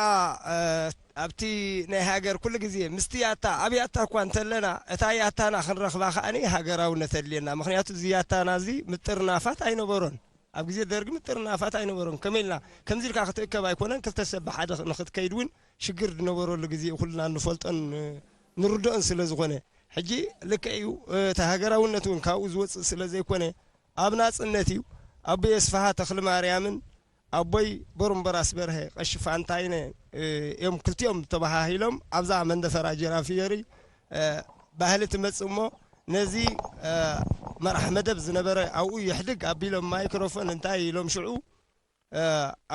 እ፣ ኣብቲ ናይ ሃገር ኩሉ ግዜ ምስቲ ያታ፣ ኣብ ያታ እኳ እንተለና፣ እታ ያታና ክንረኽባ ከኣኒ ሃገራውነት ኣድልየና። ምኽንያቱ እዚ ያታና እዚ ምጥርናፋት ኣይነበሮን። ኣብ ግዜ ደርጊ ምጥርናፋት ኣይነበሮን። ከመይ ኢልና፣ ከምዚ ኢልካ ክትእከብ ኣይኮነን፣ ክልተ ሰብ ብሓደ ንኽትከይድ እውን ሽግር ዝነበረሉ ግዜ እዩ፣ ኩልና እንፈልጦን፣ እ፣ ንርድኦን ስለ ዝኾነ። ሕጂ ልክዕ እዩ፣ እ፣ እቲ ሃገራውነት እውን ካብኡ ዝወጽእ ስለ ዘይኮነ፣ ኣብ ናጽነት እዩ። ኣቦይ ኣስፍሃ ተኽለማርያምን ኣቦይ በርምበራስ በርሀ ቀሺ ፋንታይነ፣ እ፣ እዮም ክልቲኦም ተባሃሂሎም ኣብዛ መንደፈራ ጀራፊየሪ፣ እ፣ ባህሊ ትመጽእ እሞ ነዚ፣ እ፣ መራሕ መደብ ዝነበረ ኣብኡ የሕድግ ኣቢሎም ማይክሮፎን እንታይ ኢሎም ሽዑ፣ እ፣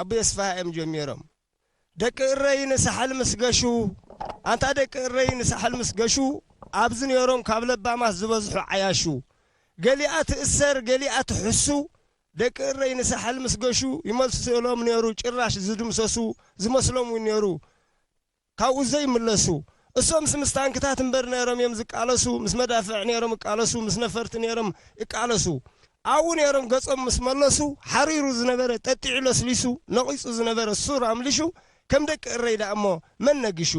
ኣቦይ ኣስፍሃ እዮም ጀሚሮም። ደቂ እረይ ንሳሕል ምስ ገሹ፣ ኣንታ ደቂ እረይ ንሳሕል ምስ ገሹ፣ ኣብዚ ነይሮም ካብ ለባማት ዝበዝሑ ዓያሹ። ገሊኣ ትእሰር፣ ገሊኣ ትሕሱ፣ ደቂ እረይ ንሳሕል ምስ ገሹ፣ ይመስሎም ነይሩ፣ ጭራሽ ዝድምሰሱ ዝመስሎም እውን ነይሩ፣ ካብኡ ዘይምለሱ። እሶምስ ምስ ታንክታት እምበር ነይሮም እዮም ዝቃለሱ፣ ምስ መዳፍዕ ነይሮም ይቃለሱ፣ ምስ ነፈርቲ ነይሮም ይቃለሱ። ኣብኡ ነይሮም ገጾም ምስ መለሱ፣ ሓሪሩ ዝነበረ ጠጢዑ ለስሊሱ፣ ነቒጹ ዝነበረ ሱር ኣምሊሹ፣ ከም ደቂ እረይ ደኣ እሞ መን ነጊሹ?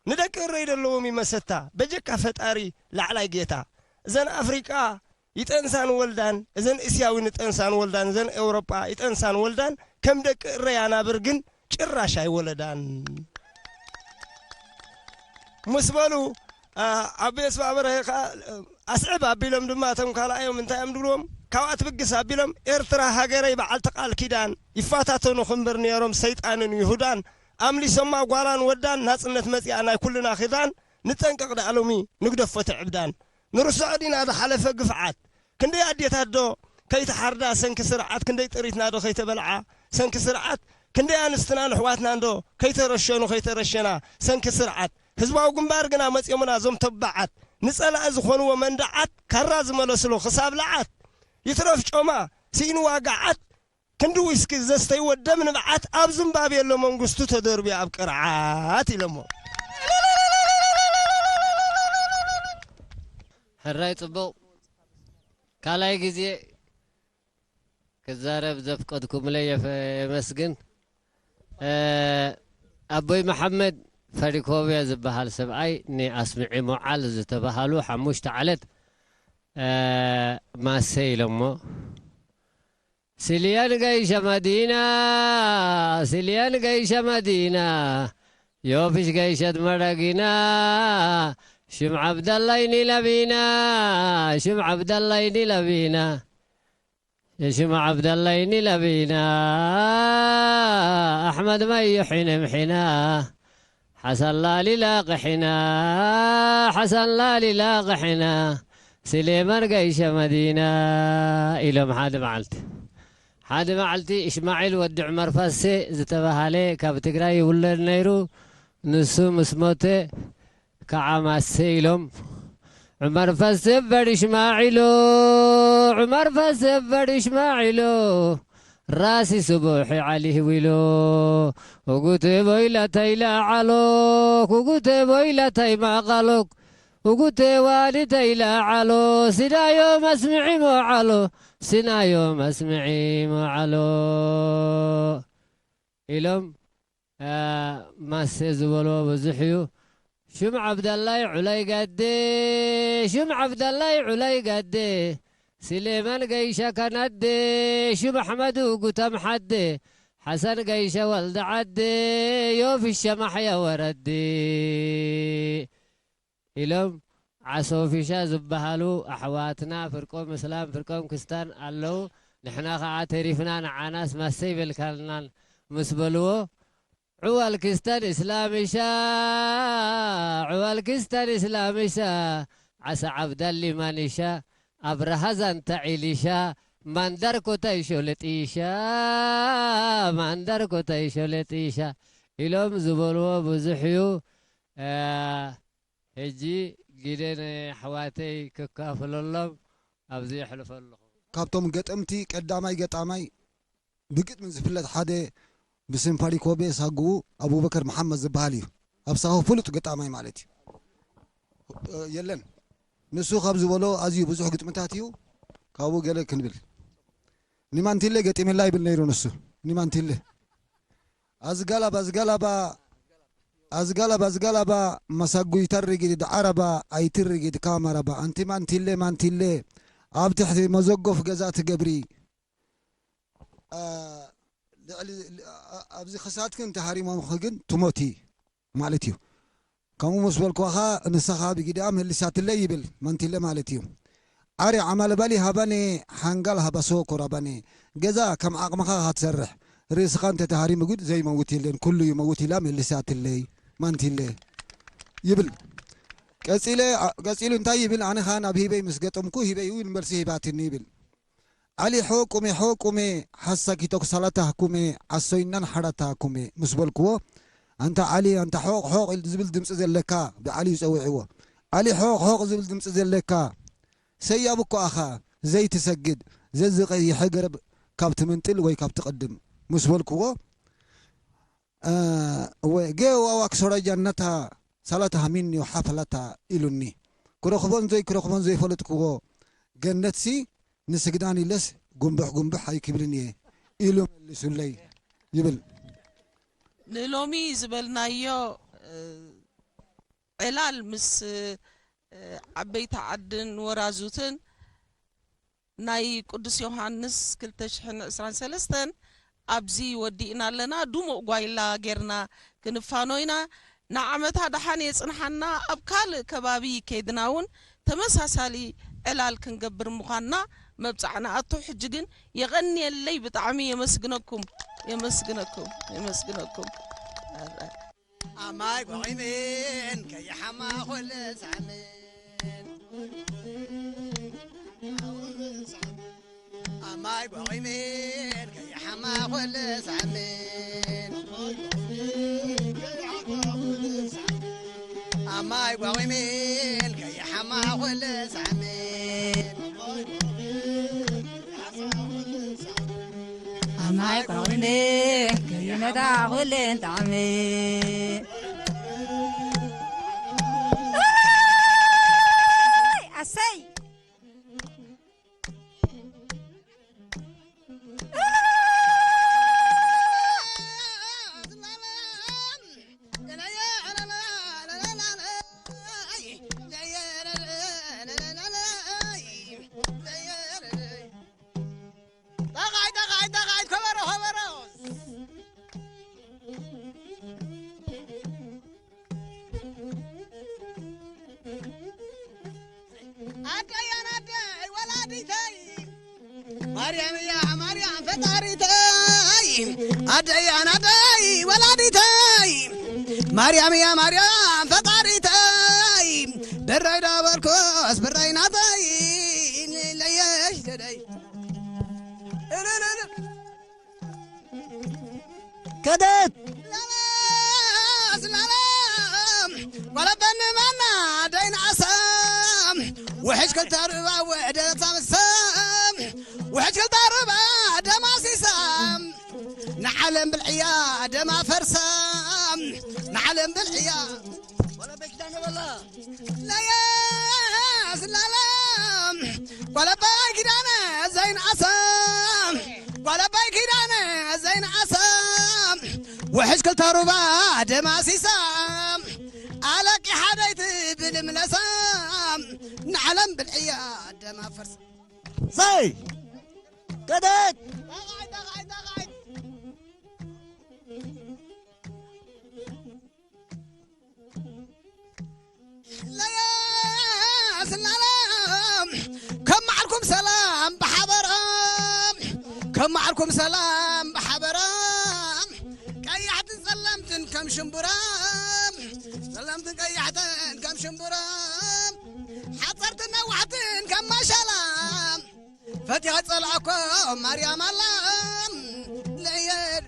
ንደቂ እረይ ደለዎም እዩ መሰታ፣ በጀካ ፈጣሪ ላዕላይ ጌታ። እዘን ኣፍሪቃ ይጠንሳን ወልዳን፣ እዘን እስያዊ ንጠንሳን ወልዳን፣ እዘን ኤውሮጳ ይጠንሳን ወልዳን፣ ከም ደቂ እረይ ኣናብር ግን ጭራሽ ኣይወለዳን። ምስ በሉ፣ ኣ፣ ኣቦይ ኣስፍሃ በርሀ ከኣ፣ ኣስዕብ ኣቢሎም ድማ እቶም ካልኣዮም እንታይ እዮም ድብልዎም? ካብኣ ትብግስ ኣቢሎም፣ ኤርትራ ሃገረይ በዓልቲ ቃል ኪዳን፣ ይፋታተኑ ክምበር ነይሮም ሰይጣንን ይሁዳን፣ ኣምሊሶማ ጓላን ወዳን፣ ናጽነት መጺኣ ናይ ኩልና ኪዳን፣ ንጠንቀቕ ደኣ ሎሚ ንግደፎ እቲ ዕብዳን። ንርስዖ ዲና ዝሓለፈ ግፍዓት? ክንደይ ኣዴታት ዶ ከይተሓርዳ ሰንኪ ስርዓት፣ ክንደይ ጥሪትና ዶ ከይተበልዓ ሰንኪ ስርዓት፣ ክንደይ ኣንስትናን ኣሕዋትናን ዶ ከይተረሸኑ ከይተረሸና ሰንኪ ስርዓት። ህዝባዊ ግንባር ግና መጽዮምና እዞም ተባዓት፣ ንጸላኢ ዝኾንዎ መንደዓት፣ ካራ ዝመለስሉ ክሳብ ለዓት። ይትረፍ ጮማ ስኢንዋ ገዓት፣ ክንዲ ዊስኪ ዘስተይዎ ደም ንብዓት፣ ኣብ ዝምባብየ ኣሎ መንግስቱ ተደርብዩ ኣብ ቅርዓት ኢሎሞ። ሕራይ ጽቡቕ። ካልኣይ ግዜ ክዛረብ ዘፍቀድኩምለይ የፈ-፣ የመስግን። እ፣ ኣቦይ መሓመድ ፈሪኮብያ ዝበሃል ሰብኣይ ንኣስምዒ ሞዓል ዝተባሃሉ ሓሙሽተ ዓለት፣ እ፣ ማሰ ኢሎሞ። ሲልያን ገይሸ መዲና፣ ሲልያን ገይሸ መዲና፣ ዮፍሽ ገይሸት መረጊና፣ ሽም ዓብደላይ ኒለቢና፣ ሽም ዓብደላይ ኒለቢና፣ የሽም ዓብደላይ ኒለቢና፣ ኣሕመድ መዩ ሒነ ምሒና፣ ሓሰን ላሊላ ቅሒና፣ ሓሰን ላሊላ ቅሒና፣ ስሌማን ገይሸ መዲና ኢሎም ሓደ መዓልቲ። ሓደ መዓልቲ እሽማዒል ወዲ ዑመር ፈሴ ዝተባሃለ ካብ ትግራይ ይውለድ ነይሩ። ንሱ ምስ ሞተ ከዓ ማሰ ኢሎም። ዑመር ፈሴ በድ እሽማዒሎ፣ ዑመር ፈሴ በድ እሽማዒሎ፣ ራሲ ስቡሒ ዓሊ ህዊሎ፣ እጉቴ ቦይላ ተይላ ዓሎ፣ ኩጉቴ ቦይላ ተይማቃሎክ፣ እጉቴ ዋሊ ተይላ ዓሎ፣ ሲዳዮ መስምዒ ሞዓሎ፣ ሲናዮ መስምዒ ሞዓሎ ኢሎም፣ እ፣ ማሰ ዝበልዎ ብዙሕ እዩ። ሽም ዓብደላይ ዑላይ ጋዴ፣ ሽም ዓብደላይ ዑላይ ጋዴ፣ ስሌማን ገይሻ ካናዴ፣ ሽም ኣሕመድ ጉተም ሓዴ፣ ሓሰን ገይሻ ወልደ ዓዴ፣ ዮፍሸ ማሕያ ወረዴ ኢሎም ዓሶ ፊሻ ዝበሃሉ ኣሕዋትና ፍርቆም እስላም ፍርቆም ክስታን ኣለዉ። ንሕና ኸዓ ተሪፍና ንዓናስ ማሰ ይበልካልናን ምስ በልዎ፣ ዕዋል ክስተን እስላምሻ፣ ዕዋል ክስተን እስላምሻ፣ ዓሳ ዓብዳሊ ማንሻ፣ ኣብርሃ ዛንታ ዒሊሻ፣ ማንዳር ኮታይ ሾለጢሻ፣ ማንዳር ኮታይ ሾለጢሻ ኢሎም ዝበልዎ ብዙሕ እዩ። እ፣ ሕጂ ግደ ንኣሕዋተይ ክካፍለሎም ኣብዚ የሕልፎ ኣለኹ። ካብቶም ገጠምቲ ቀዳማይ ገጣማይ ብግጥሚ ዝፍለጥ ሓደ ብስም ፋሪኮቤ ሳጉኡ ኣቡበከር መሓመድ ዝበሃል እዩ። ኣብ ሳሆ ፍሉጥ ገጣማይ ማለት እዩ። እ፣ የለን። ንሱ ካብ ዝበሎ ኣዝዩ ብዙሕ ግጥምታት እዩ። ካብኡ ገለ ክንብል። ኒማንቲለ ገጢምላ ይብል ነይሩ ንሱ። ኒማንቲለ። ኣዝጋላባ፣ ኣዝጋላባ፣ ኣዝጋላባ፣ ኣዝጋላባ፣ መሳጉይታ ርጊድ ዓረባ ኣይትርጊድ ካመራባ። ኣንቲ ማንቲለ፣ ማንቲለ፣ ኣብ ትሕቲ መዘጎፍ ገዛ ትገብሪ። አ፣ ልዕሊ፣ አ፣ ኣብዚ ክሳድክን ተሃሪሞምኺ ግን ትሞቲ ማለት እዩ። ከምኡ ምስ በልኳኻ ንስኻ ብጊዳ መልሳትለይ ይብል ማንቲለ ማለት እዩ። ዓሪ ዓማልባሊ ሃባኔ ሓንጋል ሃባሶ ኮራባኔ ገዛ ከም ዓቕምኻ ኢኻ ትሰርሕ። ርእስኻ እንተተሃሪሙ ግን ዘይመውት የለን፣ ኩሉ ይመውት ኢላ መልሳትለይ ማንቲለ ይብል። ቀጺለ፣ ቀጺሉ እንታይ ይብል? ኣነ ኸኣ ናብ ሂበይ ምስ ገጠምኩ ሂበይ እውን መልሲ ሂባትኒ ይብል። ዓሊ ሖ ቁሜ ሖ ቁሜ ሓሳኪ ተኩሳላታ ኩሜ ዓሶይናን ሓራታ ኩሜ ምስ በልክዎ፣ ኣንታ ዓሊ ኣንታ ሖቕ ሖቕ ኢል ዝብል ድምጺ ዘለካ ብዓሊ እዩ ጸዊዕዎ። ዓሊ ሖቕ ሖቕ ዝብል ድምጺ ዘለካ ሰያብ እኮ ኣኻ ዘይትሰግድ ዘዝቐይሐ ገረብ ካብ ትምንጥል ወይ ካብ ትቕድም ምስ በልክዎ፣ እ፣ ወ-፣ ጌዋዋ ክሶራጃነታ ሳላታ ሃሚኒ ሓፈላታ ኢሉኒ። ክረኽቦን ዘይክረኽቦን ዘይፈለጥክዎ ገነትሲ ንስግዳን ኢለስ ጉንብሕ ጉንብሕ ኣይክብልን እየ ኢሉ መሊሱለይ ይብል። ንሎሚ ዝበልናዮ፣ እ፣ ዕላል ምስ፣ እ፣ ዓበይቲ ዓድን ወራዙትን ናይ ቅዱስ ዮሃንስ ክልተ ሽሕን ዕስራን ሰለስተን ኣብዚ ወዲእና ኣለና። ድሙቕ ጓይላ ጌርና ክንፋኖ ኢና። ንዓመታ ደሓን የጽንሓና። ኣብ ካልእ ከባቢ ከይድና እውን ተመሳሳሊ ዕላል ክንገብር ምዃንና መብጻዕ ንኣቱ። ሕጂ ግን የቐንየለይ፣ ብጣዕሚ የመስግነኩም፣ የመስግነኩም፣ የመስግነኩም። ኣማይ ጓዒሜን ከይሓማ ኾለ ሳምን ኣማይ ጓዒሜን ከይሓማ ኾለ ሳምን ኣማይ ጓዒሜን ከይሓማ ኾለ ሳምን ኣማይ ቋውኔ ከይመጣ ኩሌን ጣዕሚ። ኣሰይ! ማርያም እያ ማርያም ፈጣሪተይ ኣደይ ኣናደይ ወላዲተይ ማርያም እያ ማርያም ፈጣሪተይ ብራይ ዳበልኮስ ብራይ ናተይ ለየሽ ደደይ እልልል ከደት ጓለበኒ ማና ደይንኣሰም ውሕጅ ክልተ ርባ ውዕደት ኣምሰም ውሕጅ ክልተ ርባ ደማሲሰም ንዓለም ብልዕያ ደማ ፈርሰም ንዓለም ብልዕያ ወለበይ ኪዳነ በላ ለየስ ላለም ጓለባይ ኪዳነ ዘይንኣሰም ጓለባይ ኪዳነ ዘይንኣሰም ውሕጅ ክልተ ሩባ ደማሲሰም ኣለቂ ሓደይቲ ብልምለሰም ንዓለም ብልዕያ ደማ ፈርሰም ሰይ ከደት ለያስላለ ከም መዓልኩም ሰላም ብሓበራ ከም መዓልኩም ሰላም ብሓበራ ቀያሕትን ጸለምትን ከም ሽምቡራ ጸለምትን ቀያሕትን ከም ሽምቡራ ሓጸርትን ነዋሕትን ከም ማሻላ ፈቲኻ ጸላእኮ ማርያም ኣላ ለየድ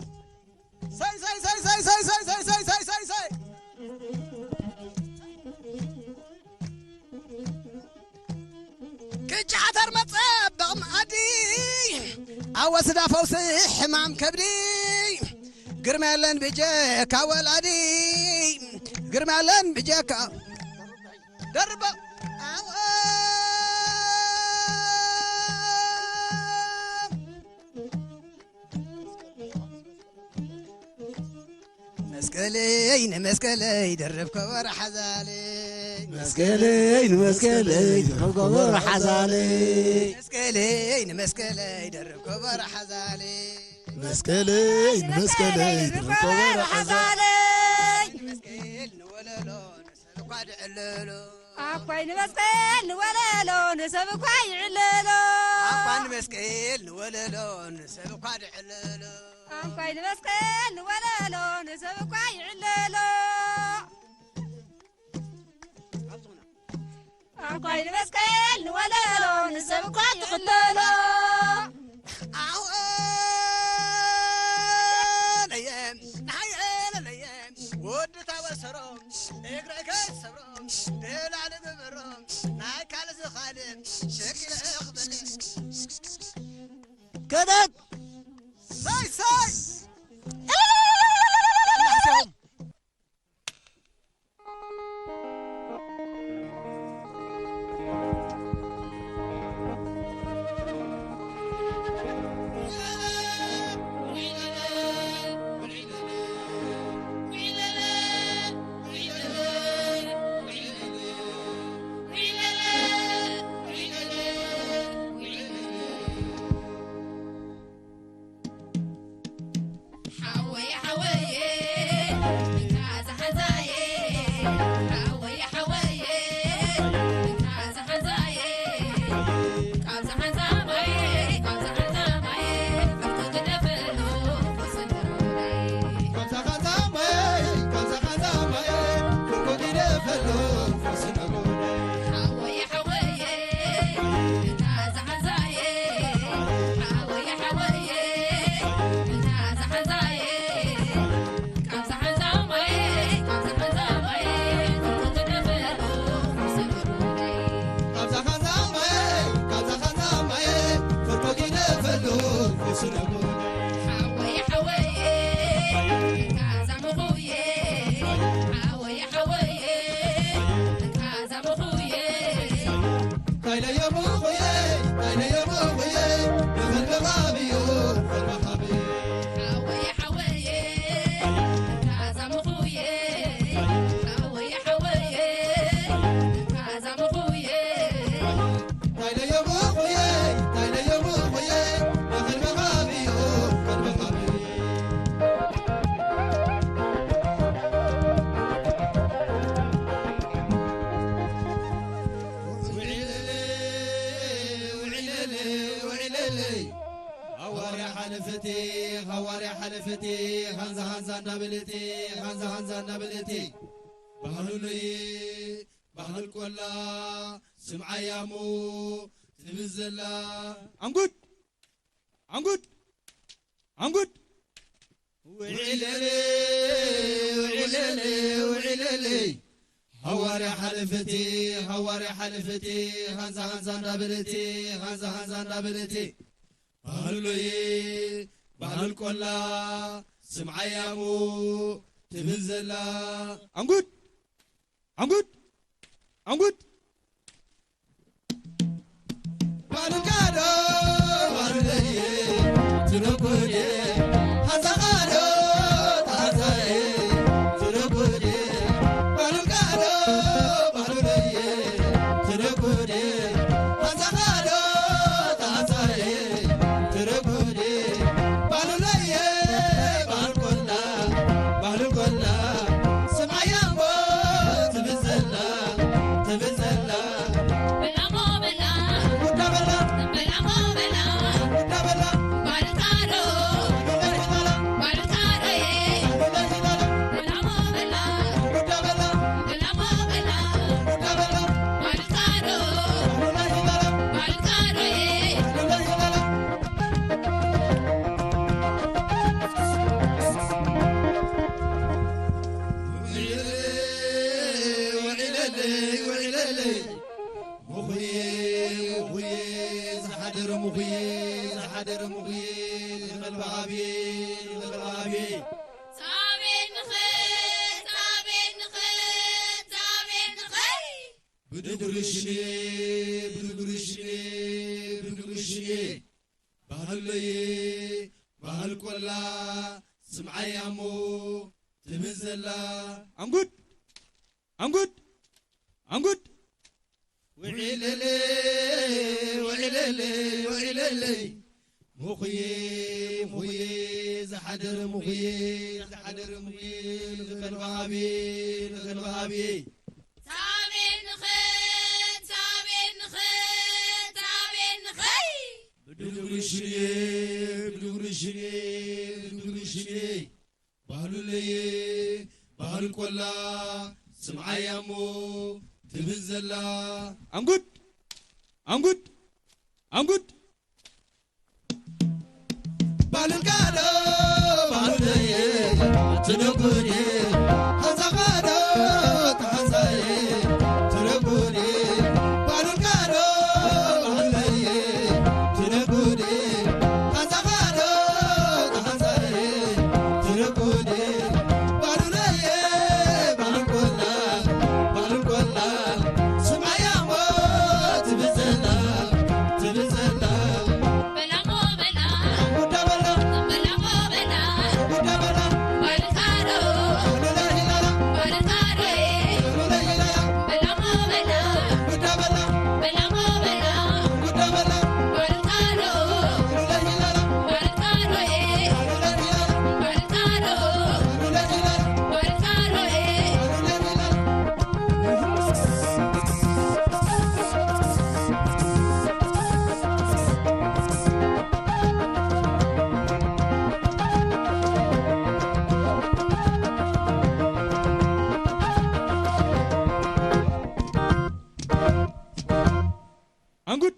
ሳይ ሳይ ሳይ ሳይ ሳይ ሳይ ሳይ ሳይ ሳይ ሳይ ሳይ ቅጫ ዓተር መጸበቕ መኣዲ ኣወስዳ ፈውሲ ሕማም ከብዲ ግርማ የለን ብጀካ ወላዲ ግርማ የለን ብጀካ ደርበ ኣወ መስቀለይ ንመስቀለይ ደርብ ከበሮ ሓዛለይ መስቀለይ ንመስቀለይ ደርብ ከበሮ ሓዛለይ መስቀለይ ንመስቀለይ ደርብ ከበሮ ሓዛለይ መስቀለይ ንመስቀለይ ደርብ ከበሮ ሓዛለይ መስቀል ንወለሎ ንሰብ እኳ ድዕለሎ ኣኳይ ንመስቀል ንወለሎ ንሰብ እኳ ይዕለሎ ኣኳ ንመስቀል ንወለሎ ንሰብ እኳ ድዕለሎ ኣኳይ ንመስቀል ንወለሎ ንሰብ እኳ ይዕለሎ ኣኳይ ንመስቀል ንወለሎ ንሰብ እኳ ትኽተሎ ወዲ ታወሰሮ እግረ ከሰብሮ ብላዕሊ ግበሮ ናይ ካልእ ዝኻልእ ሸኪለ ክብል ከደት ሳይ ሳይ ፍቲ ሃንዛ ሃንዛ እንዳበለቲ፣ ሃንዛ ሃንዛ እንዳበለቲ። ባህሉለይ ባህል ቆላ ስምዓያሞ ትብል ዘላ። ኣንጉድ! ኣንጉድ! ኣንጉድ! ውዒለለ፣ ውዒለለ፣ ውዒለለ። ሃዋርያ ሓለፈቲ፣ ሃዋርያ ሓለፈቲ፣ ሃንዛ ሃንዛ እንዳበለቲ፣ ሃንዛ ሃንዛ እንዳበለቲ። ባህሉለይ ባህል ቆላ ስምዓያሞ ትብል ዘላ። ኣንጉድ! ኣንጉድ! ኣንጉድ! ባሉካዶ ባሉለየ ትረኩዴ፣ ሃዛኻዶ ታዛየ ትረኩዴ፣ ባሉካዶ ባሉለየ ትረኩዴ፣ ሃዛኻዶ ታዛየ ትረኩዴ፣ ባሉለየ ባልኮላ ባልኮላ ስምዓያሞ ትብል ዘላ ትብል ዘላ። በላሞ በላ፣ ጉዳ በላ፣ በላሞ በላ፣ ጉዳ በላ፣ ባልካዶ፣ ጉዳ በላ፣ ባልካዶዬ፣ ጉዳ በላ፣ በላሞ በላ፣ ጉዳ በላ፣ በላሞ በላ፣ ጉዳ በላ፣ ባልካዶ፣ ጉዳ በላ፣ ባልካዶዬ፣ ጉዳ በላ። ውዒለለይ፣ ውዒለለይ፣ ውዒለለይ። ምኹዬ፣ ምኹዬ፣ ዝሓደረ ምኹዬ፣ ዝሓደረ ምኹዬ፣ ንኸልቢ ሃብዬ፣ ንኸልቢ ሃብዬ። ሳቤን ንኸ፣ ሳቤን ንኸ፣ ሳቤን ንኸ። ብድጉሪ ሽኔ፣ ብድጉሪ ሽኔ፣ ብድጉሪ ሽኔ። ባህለየ፣ ባህል ቆላ፣ ስምዓያሞ ትብል ዘላ። ኣንጉድ! ኣንጉድ! ኣንጉድ! ውዒለለ፣ ውዒለለ፣ ውዒለለይ። ምኹዬ፣ ምኹዬ፣ ዝሓደረ ምኹዬ፣ ዝሓደረ ምኹዬ፣ ንኸልቢ ሃብዬ፣ ንኸልቢ ሃብዬ። ሳቤን ንኸ፣ ሳቤን ንኸ፣ ሳቤን ንኸይ። ብድጉሪ ሽኔ፣ ብድጉሪ ሽኔ፣ ብድጉሪ ሽኔ። ባህሉለየ፣ ባህል ቆላ፣ ስምዓያሞ ትብል ዘላ። ኣንጉድ! ኣንጉድ! ኣንጉድ! ባልካዶ፣ ባሉለየ፣ ትነጉዴ፣ ሃዛኻዶ፣ ተሃዛየ፣ ትነጉዴ፣ ባልካዶ፣ ባሉለየ፣ ትነጉዴ፣ ሃዛኻዶ፣ ተሃዛየ፣ ትነጉዴ፣ ባሉለየ፣ ባልኮላ፣ ባልኮላ፣ ስምዓያሞ ትብል ዘላ፣ ትብል ዘላ። ኣንጉድ!